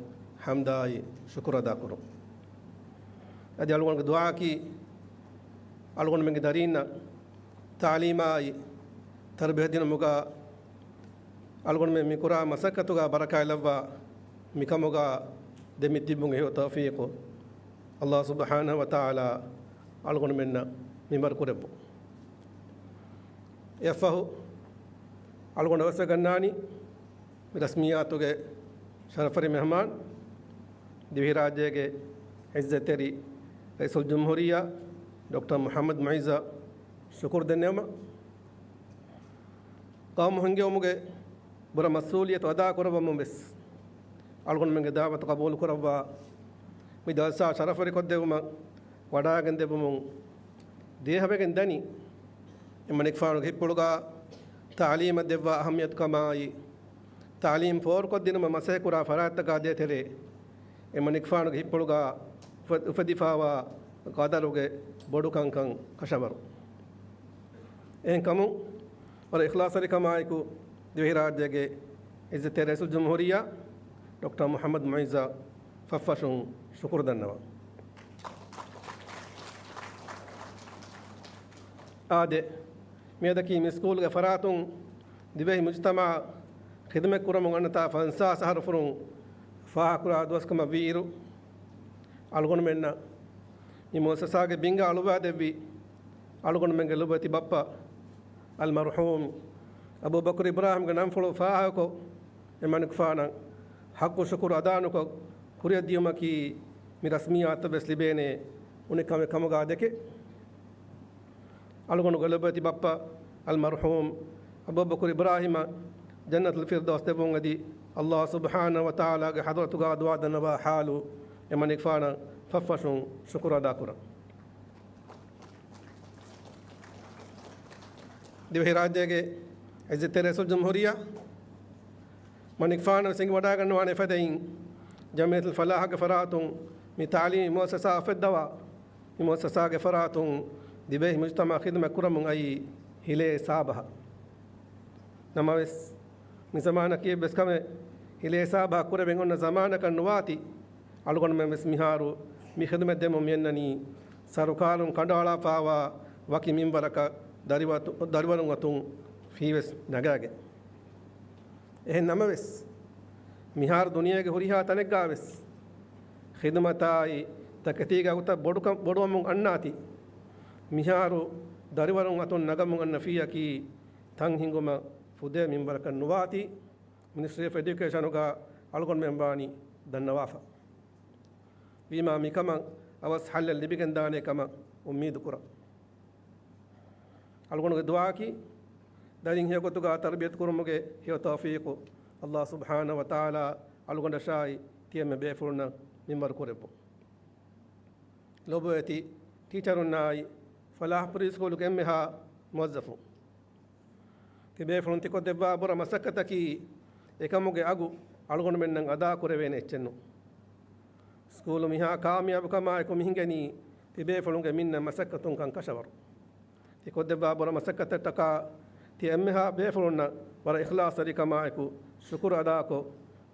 ޙަމްދާއި ޝުކުރު އަދާކުރުން. އަދި އަޅުގަނޑުގެ ދުޢާއަކީ، އަޅުގަނޑުމެންގެ ދަރީންނަށް ތަޢުލީމާއި ތަރުބިޔަތް ދިނުމުގަ އަޅުގަނޑުމެން މި ކުރާ މަސައްކަތުގަ ބަރަކާތް ލައްވާ، މިކަމުގަ ދެމިތިއްބުން އެހީ ތައުފީޤު ﷲ ސުބްޙާނަހޫ ވަތަޢާލާ އަޅުގަނޑުމެންނަށް މިންވަރު ކުރެއްވުން. އެއަށްފަހު އަޅުގަނޑު އަވަސްވެގަންނާނީ މި ރަސްމިއްޔާތުގެ ޝަރަފުވެރި މެހްމާން، ދިވެހިރާއްޖޭގެ ޢިއްޒަތްތެރި ރައީސުލްޖުމްހޫރިއްޔާ ޑޮކްޓަރ މުޙައްމަދު މުޢިއްޒަށް ޝުކުރު ދެންނެވުމަށް. ޤައުމު ހިންގެވުމުގެ ބުރަ މަސްއޫލިއްޔަތު އަދާކުރައްވަމުން ވެސް، އަޅުގަނޑުމެންގެ ދަޢުވަތު ޤަބޫލުކުރައްވާ، މި ޖަލްސާ ޝަރަފުވެރިކޮށްދެއްވުމަށް ވަޑައިގެންދެއްވުމުން ދިވެހިވެގެން ދަނީ. އެމަނިކުފާނުގެ ހިތްޕުޅުގަ ތަޢުލީމަށް ދެއްވާ އަހައްމިޔަތުކަމާއި، ތަޢުލީމް ފޯރުކޮށްދިނުމަށް މަސައްކަތްކުރާ ފަރާތްތަކާ ދޭތެރޭ، އެމަނިކުފާނުގެ ހިތްޕުޅުގަ އުފަ-، އުފެދިފާވާ ޤަދަރުގެ ބޮޑުކަންކަން ކަށަވަރު. އެހެންކަމުން، ވަރަށް އިޚްލާޞްތެރިކަމާއެކު، ދިވެހިރާއްޖޭގެ ޢިއްޒަތްތެރި ރައީސުލްޖުމްހޫރިއްޔާ ޑޮކްޓަރ މުޙައްމަދު މުޢިއްޒަށް ފަށްފަށުން ޝުކުރު ދަންނަވަން. އާދެ، މިއަދަކީ މި ސްކޫލްގެ ފަރާތުން ދިވެހި މުޖުތަމަޢަށް ޚިދުމަތް ކުރަމުން އަންނަތާ ފަންސާސް އަހަރު ފުރުން ފާހަގަކުރާ ދުވަސްކަމަށް ވީއިރު، އަޅުގަނޑުމެންނަށް މި މުއައްސަސާގެ ބިންގާ އަޅުވާދެއްވި އަޅުގަނޑުމެންގެ ލޮބުވެތި ބައްޕަ އަލްމަރްޙޫމް އަބޫބަކުރު އިބްރާހިމްގެ ނަންފުޅު ފާހަގަކޮށް، އެމަނިކުފާނަށް ޙައްޤު ޝުކުރު އަދާނުކޮށް، ކުރިއަށް ދިޔުމަކީ މި ރަސްމިއްޔާތަށް ވެސް ލިބޭނޭ އުނިކަމެއް ކަމުގަ ދެކެ، އަޅުގަނޑުގެ ލޮބުވެތި ބައްޕަ އަލްމަރްޙޫމް އަބޫބަކުރު އިބްރާހިމަށް ޖަންނަތުލް ފިރްދައުސް ލެއްވުން އެދި، ﷲ ސުބްޙާނަހޫ ވަތަޢާލާގެ ޙަޟްރަތުގަ ދުޢާ ދަންނަވާ ޙާލު އެމަނިކުފާނަށް ފަށްފަށުން ޝުކުރު އަދާކުރަން. ދިވެހިރާއްޖޭގެ ޢިއްޒަތްތެރި ރައީސުލްޖުމްހޫރިއްޔާ، މަނިކުފާނަށް ވެސް އެނގިވަޑައިގަންނަވާނެ އެފަދައިން، ޖަމިއްޔަތުލް ފަލާޙްގެ ފަރާތުން މި ތަޢުލީމީ މުއައްސަސާ އުފެއްދަވާ، މި މުއައްސަސާގެ ފަރާތުން ދިވެހި މުޖުތަމަޢަށް ޚިދުމަތް ކުރަމުން އައީ ހިލޭ ހިސާބަށް. ނަމަވެސް، މި ޒަމާނަކީ އެއްވެސް ކަމެއް ހިލޭ ހިސާބަށް ކުރެވެން އޮންނަ ޒަމާނަކަށް ނުވާތީ، އަޅުގަނޑުމެން ވެސް މިހާރު މި ޚިދުމަތް ދެމުން މިއަންނަނީ، ސަރުކާރުން ކަނޑައަޅާފާވާ ވަކި މިންވަރަކަށް ދަރިވަތު-، ދަރިވަރުން އަތުން ފީވެސް ނަގާގެން. އެހެން ނަމަވެސް، މިހާރު ދުނިޔޭގެ ހުރިހާ ތަނެއްގަ ވެސް ޚިދުމަތާއި ތަކެތީގެ އަގުތައް ބޮޑުކަން، ބޮޑުވަމުން އަންނާތީ، މިހާރު ދަރިވަރުން އަތުން ނަގަމުން އަންނަ ފީއަކީ ތަން ހިނގުމަށް ފުދޭ މިންވަރަކަށް ނުވާތީ، މިނިސްޓްރީ އޮފް އެޑިއުކޭޝަނުގަ އަޅުގަނޑުމެން ވާނީ ދަންނަވާފަ. ވީމާ މިކަމަށް އަވަސް ޙައްލެއް ލިބިގެންދާނޭ ކަމަށް އުއްމީދު ކުރަން. އަޅުގަނޑުގެ ދުޢާއަކީ، ދަރިން ހެޔޮގޮތުގަ ތަރުބިޔަތު ކުރުމުގެ ހެޔޮ ތައުފީޤު ﷲ ސުބްޙާނަހޫ ވަތަޢާލާ އަޅުގަނޑަށާއި ތިޔަމެ ބޭފުޅުންނަށް މިންވަރު ކުރެއްވުން. ލޮބުވެތި ޓީޗަރުންނާއި، ފަލާޙް ޕްރީ ސްކޫލުގެ އެންމެހާ މުވައްޒަފުން. ތިބޭފުޅުން ތިކޮށްދެއްވާ ބުރަ މަސައްކަތަކީ އެކަމުގެ އަގު އަޅުގަނޑުމެންނަށް އަދާކުރެވޭނެ އެއްޗެއްނު. ސްކޫލު މިހާ ކާމިޔާބުކަމާއެކު މިހިނގެނީ ތިބޭފުޅުންގެ މިންނަ މަސައްކަތުން ކަންކަށަވަރު. ތިކޮށްދެއްވާ ބުރަ މަސައްކަތަށްޓަކާ ތި އެންމެހާ ބޭފުޅުންނަށް ވަރަށް އިޚްލާޞްތެރިކަމާއެކު ޝުކުރު އަދާކޮށް،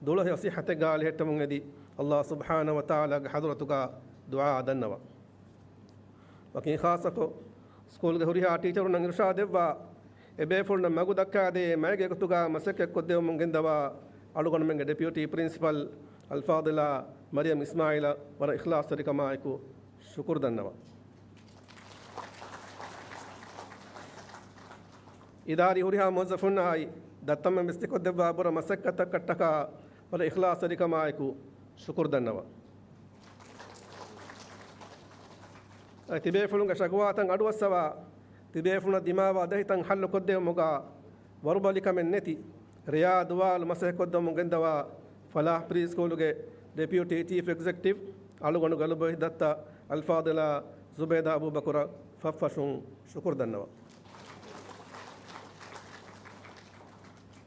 ދުޅަހެޔޮ ޞިއްޙަތެއްގާ ލިހެއްޓަމުން އެދި، އައްލާހު ސުބްޙާނަހު ވަތަޢާލާގެ ޙަޟްރަތުގާ ދުޢާ ދަންނަވަން. ވަކިން ޚާއްޞަކޮށް، ސްކޫލްގެ ހުރިހާ ޓީޗަރުންނަށް އިރުޝާދެއްވާ، އެބޭފުޅުންނަށް މަގު ދައްކާދޭ މައިގެ ގޮތުގާ މަސައްކަތްކޮށްދެވުމުން ގެންދަވާ، އަޅުގަނޑުމެންގެ ޑެޕިއުޓީ ޕްރިންސިޕަލް އަލްފާޟިލާ މަރިޔަމް އިސްމާއީލަށް ވަރަށް އިޚްލާޞްތެރިކަމާއެކު ޝުކުރު ދަންނަވަން. އިދާރީ ހުރިހާ މުވައްޒަފުންނާއި، ދައްތަމެން ވެސް ތިކޮށްދެއްވާ ބުރަ މަސައްކަތަށްޓަކާ ވަރަށް އިޚްލާޞްތެރިކަމާއެކު ޝުކުރު ދަންނަވަން. އަދި ތިބޭފުޅުންގެ ޝަކުވާތައް އަޑުއައްސަވާ، ތިބޭފުޅުންނަށް ދިމާވާ ދަހިތައް ހައްލުކޮށްދެވުމުގާ ވަރުބަލިކަމެއް ނެތި، ރެޔާ ދުވާލު މަސައްކަތްކޮށްދެމުން ގެންދަވާ، ފަލާޙް ޕްރީ ސްކޫލުގެ ޑެޕިއުޓީ ޗީފް އެގްޒެކެޓިވް، އަޅުގަނޑުގެ ލޮބުވެތި ދައްތަ އަލްފާޟިލާ ޒުބޭދާ އަބޫބަކުރަށް ފަށްފަށުން ޝުކުރު ދަންނަވަން.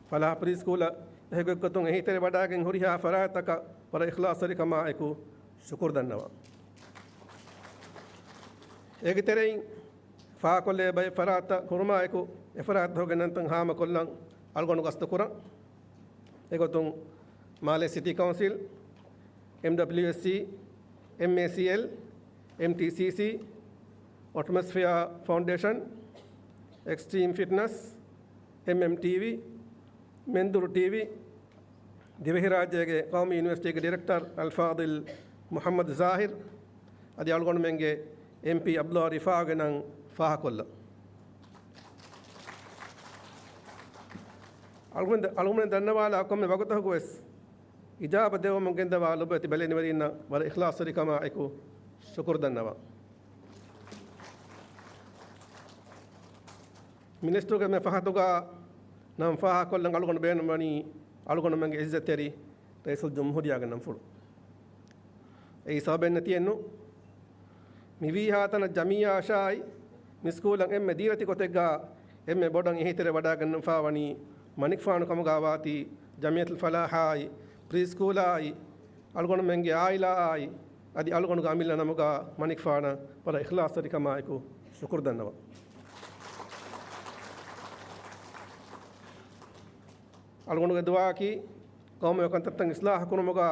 ފަލާޙް ޕްރީ ސްކޫލަށް އެހެގޮތްގޮތުން އެހީތެރިވަޑައިގެން ހުރިހާ ފަރާތްތަކަށް ވަރަށް އިޚްލާޞްތެރިކަމާއެކު ޝުކުރު ދަންނަވަން. އޭގެ ތެރެއިން ފާހަގަކޮށްލެވޭ ބައެއް ފަރާތްތައް ކުރުމާއެކު، އެ ފަރާތްތަކުގެ ނަންތައް ހާމަކޮށްލަން އަޅުގަނޑު ގަސްތު ކުރަން. އެގޮތުން، މާލޭ ސިޓީ ކައުންސިލް، އެމްޑަބްލިއުއެސްސީ، އެމްއޭސީއެލް، އެމްޓީސީސީ، އޮޓޮމަސްފިއާ ފައުންޑޭޝަން، އެކްސްޓްރީމް ފިޓްނަސް، އެމްއެމްޓީވީ، މެންދުރު ޓީވީ، ދިވެހިރާއްޖޭގެ ޤައުމީ ޔުނިވަރސިޓީގެ ޑިރެކްޓަރ އަލްފާޟިލް މުޙައްމަދު ޒާހިރު، އަދި އަޅުގަނޑުމެންގެ އެމްޕީ އަބްދުﷲ ރިފާގެ ނަން ފާހަގަކޮށްލަން. އަޅުގަނޑު، އަޅުގަނޑު ދަންނަވާލާ ކޮންމެ ވަގުތަކުގަވެސް އިޖާބަ ދެއްވަމުން ގެންދަވާ ލޮބުވެތި ބެލެނިވެރިންނަށް ވަރަށް އިޚްލާޞްތެރިކަމާއެކު ޝުކުރު ދަންނަވަން. މިނިސްޓުގެ މި ފަހަތުގާ ނަން ފާހަގަކޮށްލަން އަޅުގަނޑު ބޭނުންވަނީ އަޅުގަނޑުމެންގެ އިއްޒަތްތެރި ރައީސުލްޖުމްހޫރިއްޔާގެ ނަންފުޅު. އެއީ ސަބަބެއް ނެތިއެއްނު. މިވީހާތަނަށް ޖަމިއްޔާއަށާއި މި ސްކޫލަށް އެންމެ ދީރަތި ގޮތެއްގާ އެންމެ ބޮޑަށް އެހީތެރިވަޑައިގަންނަންފާވަނީ މަނިކުފާނު ކަމުގާ ވާތީ ޖަމިއްޔަތުލް ފަލާޙާއި، ޕްރީ ސްކޫލާއި، އަޅުގަނޑުމެންގެ އާއިލާއާއި، އަދި އަޅުގަނޑުގެ އަމިއްލަ ނަމުގާ މަނިކުފާނަށް ވަރަށް އިޚްލާޞްތެރިކަމާއެކު ޝުކުރު ދަންނަވަން. އަޅުގަނޑުގެ ދުޢާއަކީ، ޤައުމުގެ ކަންތައްތައް އިޞްލާޙު ކުރުމުގާ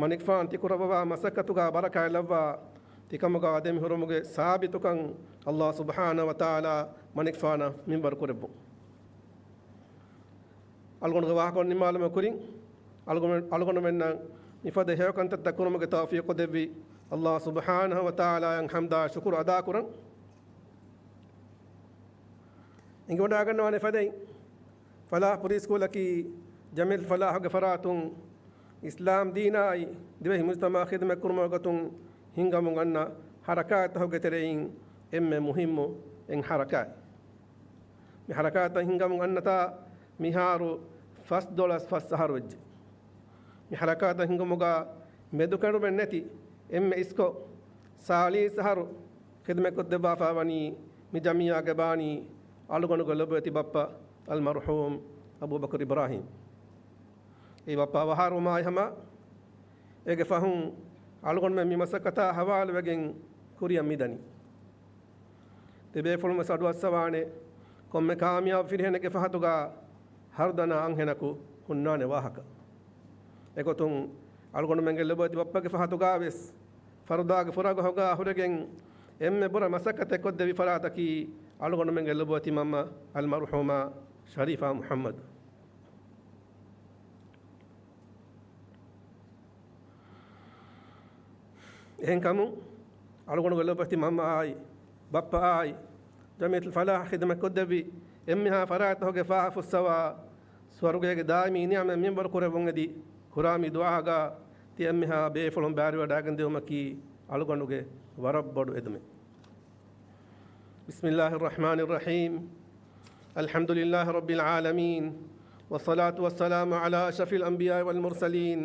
މަނިކުފާނު ތިކުރައްވާ މަސައްކަތުގާ ބަރަކާތް ލައްވާ، ތިކަމުގާ ދެމިހުރުމުގެ ސާބިތުކަން އައްލާހު ސުބްޙާނަހު ވަތަޢާލާ މަނިކުފާނަށް މިންވަރު ކުރެއްވުން. އަޅުގަނޑުގެ ވާހަކަ ނިންމާލުމުގެ ކުރިން، އަޅުގަނޑު، އަޅުގަނޑުމެންނަށް މިފަދަ ހެޔޮކަންތައްތައް ކުރުމުގެ ތައުފީޤު ދެއްވި އައްލާހު ސުބްޙާނަހު ވަތަޢާލާއަށް ޙަމްދާ ޝުކުރު އަދާކުރަން. އެނގިވަޑައިގަންނަވާނެ ފަދައިން، ފަލާޙް ޕްރީ ސްކޫލަކީ ޖަމިއްޔަތުލް ފަލާޙުގެ ފަރާތުން އިސްލާމް ދީނާއި ދިވެހި މުޖްތަމަޢަށް ޚިދުމަތް ކުރުމުގެ ގޮތުން ހިންގަމުން އަންނަ ޙަރަކާތްތަކުގެ ތެރެއިން އެންމެ މުހިއްމު އެއް ޙަރަކާތް. މި ޙަރަކާތްތައް ހިންގަމުން އަންނަތާ މިހާރު ފަސްދޮޅަސް ފަސް އަހަރު ވެއްޖެ. މި ޙަރަކާތްތައް ހިންގުމުގަ މެދުކެނޑުމެއް ނެތި އެންމެ އިސްކޮށް ސާޅީސް އަހަރު ޚިދުމަތްކޮށްދެއްވާފަ ވަނީ މި ޖަމިއްޔާގެ ބާނީ އަޅުގަނޑުގެ ލޮބުވެތި ބައްޕަ އަލްމަރްޙޫމް އަބޫބަކުރު އިބްރާހީމް. އެ ބައްޕަ އަވަހާރަވުމާއި ހަމަ އޭގެ ފަހުން އަޅުގަނޑުމެން މި މަސައްކަތާ ހަވާލުވެގެން ކުރިއަށް މިދަނީ. ތިބޭފުޅުން ވެސް އަޑުއައްސަވާނެ ކޮންމެ ކާމިޔާބު ފިރިހެނެއްގެ ފަހަތުގަ ހަރުދަނާ އަންހެނަކު ހުންނާނެ ވާހަކަ. އެގޮތުން އަޅުގަނޑުމެންގެ ލޮބުވެތި ބައްޕަގެ ފަހަތުގާ ވެސް ފަރުދާގެ ފުރަގަހުގާ ހުރެގެން އެންމެ ބުރަ މަސައްކަތެއް ކޮށްދެއްވި ފަރާތަކީ އަޅުގަނޑުމެންގެ ލޮބުވެތި މަންމަ އަލްމަރްޙޫމާ ޝަރީފާ މުޙައްމަދު. އެހެންކަމުން، އަޅުގަނޑުގެ ލޮބުވެތި މަންމައާއި، ބައްޕައާއި، ޖަމިއްޔަތުލް ފަލާޙަށް ޚިދުމަތްކޮށްދެއްވި އެންމެހާ ފަރާތްތަކުގެ ފާހަ ފުއްސަވާ، ސުވަރުގޭގެ ދާއިމީ ނިޢުމަތް މިންވަރު ކުރެއްވުން އެދި، ކުރާ މި ދުޢާގަ ތި އެންމެހާ ބޭފުޅުން ބައިވެރިވަޑައިގެންދިއުމަކީ އަޅުގަނޑުގެ ވަރަށް ބޮޑު އެދުމެއް. بسم الله الرحمن الرحيم. الحمد لله رب العالمين. والصلاة والسلام على أشرف الأنبياء والمرسلين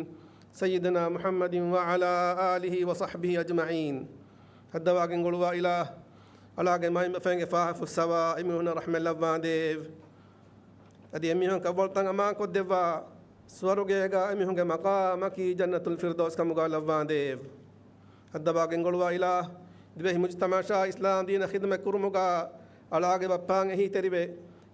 سيدنا محمد وعلى آله وصحبه أجمعين. ހައްދަވާގެން ގުޅުވާ އިލާހު، އަޅާގެ މައިންބަފައިންގެ ފާހަ ފުއްސަވާ އެމީހުންނަށް ރަޙްމަތް ލައްވާނދޭވެ. އަދި އެމީހުން ކަށްވަޅުތައް އަމާންކޮށްދެއްވާ، ސުވަރުގޭގަ އެމީހުންގެ މަޤާމަކީ ޖަންނަތުލް ފިރްދައުސް ކަމުގަ ލައްވާނދޭވެ. ހައްދަވާ ގެންގުޅުވާ އިލާހު، ދިވެހި މުޖްތަމަޢަށާ އިސްލާމް ދީނަށް ޚިދުމަތް ކުރުމުގަ އަޅާގެ ބައްޕައަށް އެހީތެރިވެ،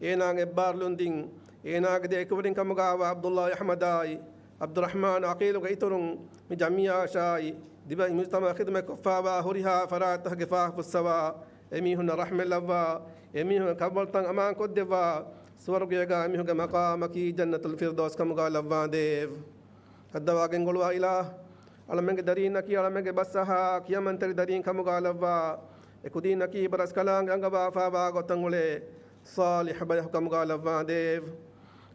އޭނާގެ އެއްބާރުލުން ދިން، އޭނާގެ ދެ އެކުވެރިން ކަމުގައިވާ ޢަބްދުﷲ އަޙްމަދާއި، ޢަބްދުއްރަޙްމާން ޢަޤީލުގެ އިތުރުން، މި ޖަމިއްޔާއަށާއި، ދިވެހި މުޖްތަމަޢަށް ޚިދުމަތްކޮށްފައިވާ ހުރިހާ ފަރާތްތަކުގެ ފާހަ ފުއްސަވާ، އެމީހުންނަށް ރަޙްމަތް ލައްވާ، އެމީހުންގެ ކަށްވަޅުތައް އަމާންކޮށްދެއްވާ، ސުވަރުގޭގަ އެމީހުންގެ މަޤާމަކީ ޖަންނަތުލް ފިރްދައުސް ކަމުގަ ލައްވާނދޭވެ. ހައްދަވާ ގެންގުޅުވާ އިލާހު، އަޅަމެންގެ ދަރީންނަކީ އަޅަމެންގެ ބަސްއަހާ ކިޔަމަންތެރި ދަރީން ކަމުގަ ލައްވާ، އެކުދީންނަކީ އިބަރަސްކަލާނގެ އަނގަވާފައިވާ ގޮތަށް އުޅޭ ޞާލިޙު ބަޔަކު ކަމުގަ ލައްވާނދޭވެ.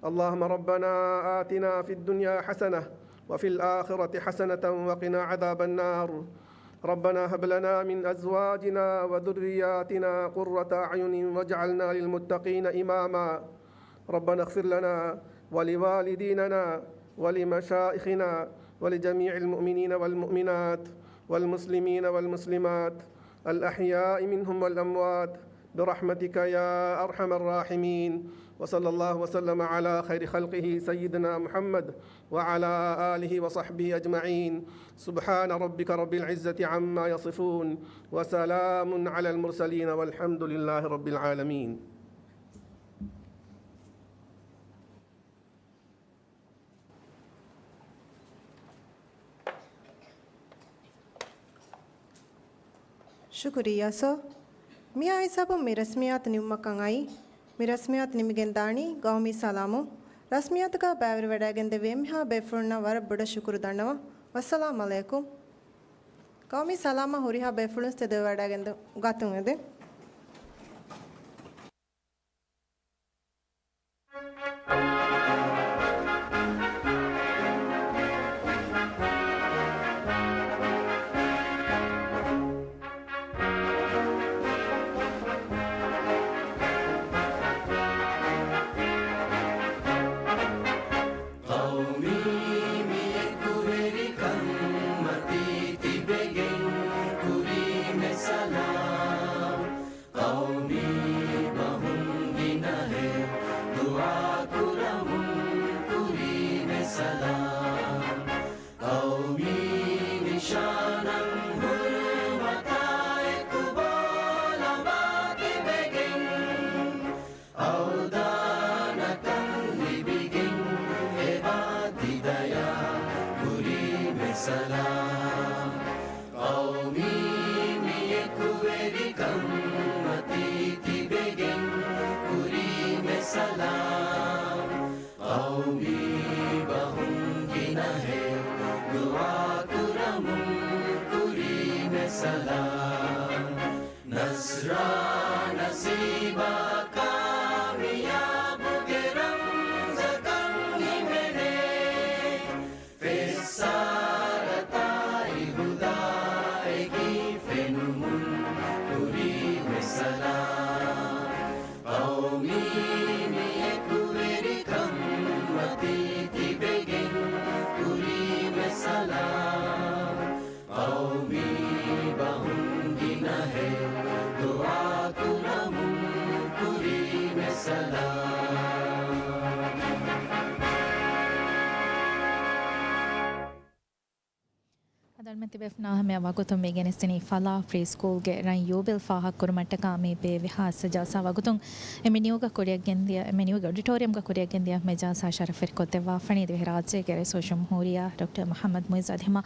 اللهم ربنا آتنا في الدنيا حسنة وفي الآخرة حسنة وقنا عذاب النار. ربنا هب لنا من أزواجنا وذرياتنا قرة أعين واجعلنا للمتقين إماما. ربنا اغفر لنا ولوالدينا ولمشائخنا ولجميع المؤمنين والمؤمنات والمسلمين والمسلمات الأحياء منهم والأموات برحمتك يا أرحم الراحمين. وصلى الله وسلم على خير خلقه سيدنا محمد وعلى آله وصحبه أجمعين. سبحان ربك رب العزة عما يصفون. وسلام على المرسلين والحمد لله رب العالمين. ޝުކުރިއްޔާ ސާ. މިހާ ހިސާބުން މި ރަސްމިއްޔާތު ނިމުމަކަށް އައީ. މި ރަސްމިއްޔާތު ނިމިގެން ދާނީ ގައުމީ ސަލާމުން. ރަސްމިއްޔާތުގަ ބައިވެރިވެވަޑައިގެންދެވި އެންމެހާ ބޭފުޅުންނަށް ވަރަށް ބޮޑަށް ޝުކުރު ދަންނަވަން. ވައްސަލާމް ޢަލައިކުމް. ގައުމީ ސަލާމަށް ހުރިހާ ބޭފުޅުން ތެދުވެވަޑައިގެން ދެ-، ގަތުން އެދެން. ޤައުމީ މި އެކުވެރިކަން މަތީ ތިބެގެން ކުރީމެ ސަލާމް. ޤައުމީ ބަހުން ގިނަހެއް ދުޢާ ކުރަމުން ކުރީމެ ސަލާމް. ޤައުމީ ނިޝާނަށް ހުރުމަތާ އެކު ބޯލަމާ ތިބެގެން އަވްދާނަކަން ލިބިގެން އެބާ ތިދަޔާ ކުރީމެ ސަލާމް. ޤައުމީ މި އެކުވެރިކަން މަތީ ތިބެގެން ކުރީމެ ސަލާމް. ޤައުމީ ބަހުން ގިނަހެއް ދުޢާ ކުރަމުން ކުރީމެ ސަލާމް. ނަޞްރާ ނަސީބާ ކާމިޔާބުގެ ރަމްޒަކަށް ހިމެނޭ. ފެއްސާރަތާއި ހުދާއެކީ ފެނުމުން ކުރީމެ ސަލާމް. ޤައުމީ މި އެކުވެރިކަން މަތީ ތިބެގެން ކުރީމެ ސަލާމް. ޤައުމީ ބަހުން ގިނަހެއް ދުޢާ ކުރަމުން ކުރީމެ ސަލާމް. އަދި އަޅުމެން ތިބޭފުޅުންނާ ހަމަޔަށް ވަގުތުން މި ގެނެސްދިނީ ފަލާޙް ޕްރީ ސްކޫލްގެ ރަން ޔޫބިލް ފާހަގަކުރުމަށްޓަކާ މި ބޭއްވި ޚާއްޞަ ޖަލްސާ ވަގުތުން. އެ މެނިއުގަ ކުރިއަށްގެންދިޔަ، މެނިއުގެ އޮޑިޓޯރިއަމްގަ ކުރިއަށްގެންދިޔަ މެ ޖަލްސާ ޝަރަފްވެރިކޮށްދެއްވާފަނީ ދިވެހިރާއްޖޭގެ ރައީސުލްޖުމްހޫރިއްޔާ ޑޮކްޓަރ މުޙައްމަދު މުޢިއްޒު އަދި ހަމަ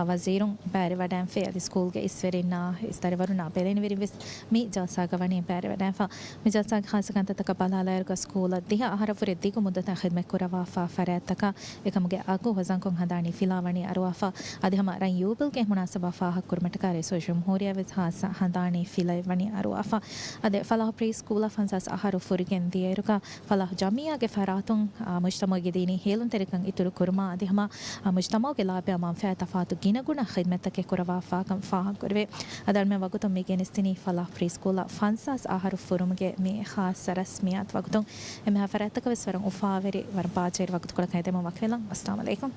ވަޒީރުން ބައިވެރިވަޑައިގެންފި އަދި ސްކޫލްގެ އިސްވެރިންނާ އިސް ދަރިވަރުންނާ ބެލެނިވެރިން ވެސް މި ޖަލްސާގަ ވަނީ ބައިވެރިވަޑައިގެންފަ. މި ޖަލްސާގެ ޚާއްޞަ ކަންތައްތަކަށް ބަލާލާއިރުގަ ސްކޫލަށް ދިހަ އަހަރަށްވުރެ ދިގު މުއްދަތަށް ޚިދުމަތްކުރައްވާފާ ފަރާތްތަކާ އެކަމުގެ އަގު ހޮސްގަންކޮށް ހަނދާނީ ފިލާވަނީ އަރުވާފަ. އަދި ހަމަ ރަން ޔޫބިލްގެ މުނާސަބާ ފާހަގަކުރުމަށްޓަކާ ރައީސުލްޖުމްހޫރިއްޔާ ވެސް ޚާއްޞަ ހަނދާނީ ފިލައެއް ވަނީ އަރުވާފަ. އަދި ފަލާޙް ޕްރީ ސްކޫލަށް ފަންސާސް އަހަރު ފުރިގެން ދިޔައިރުގަ ފަލާޙް ޖަމިއްޔާގެ ފަރާތުން، އާ، މުޖްތަމަޢުގެ ދީނީ ހޭލުންތެރިކަން އިތުރު ކުރުމާ އަދި ހަމަ، އާ، މުޖްތަމަޢުގެ ލާބިއާ މަންފާ ތަފާތު ގިނަގުނަ ޚިދުމަތްތަކެއް ކުރައްވާފާކަން ފާހަގަކުރެވޭ. އަދި އަޅުމެން ވަގުތުން މި ގެނެސްދިނީ ފަލާޙް ޕްރީ ސްކޫލަށް ފަންސާސް އަހަރު ފުރުމުގެ މި ޚާއްޞަ ރަސްމިއްޔާތު ވަގުތުން. އެންމެހާ ފަރާތްތަކަށް ވެސް ވަރަށް އުފާވެރި، ވަރަށް ބާއްޖަވެރި ވަގުތުކޮޅަކަށް އެދެމުން ވަކިވެލަން. އައްސަލާމު ޢަލައިކުމް.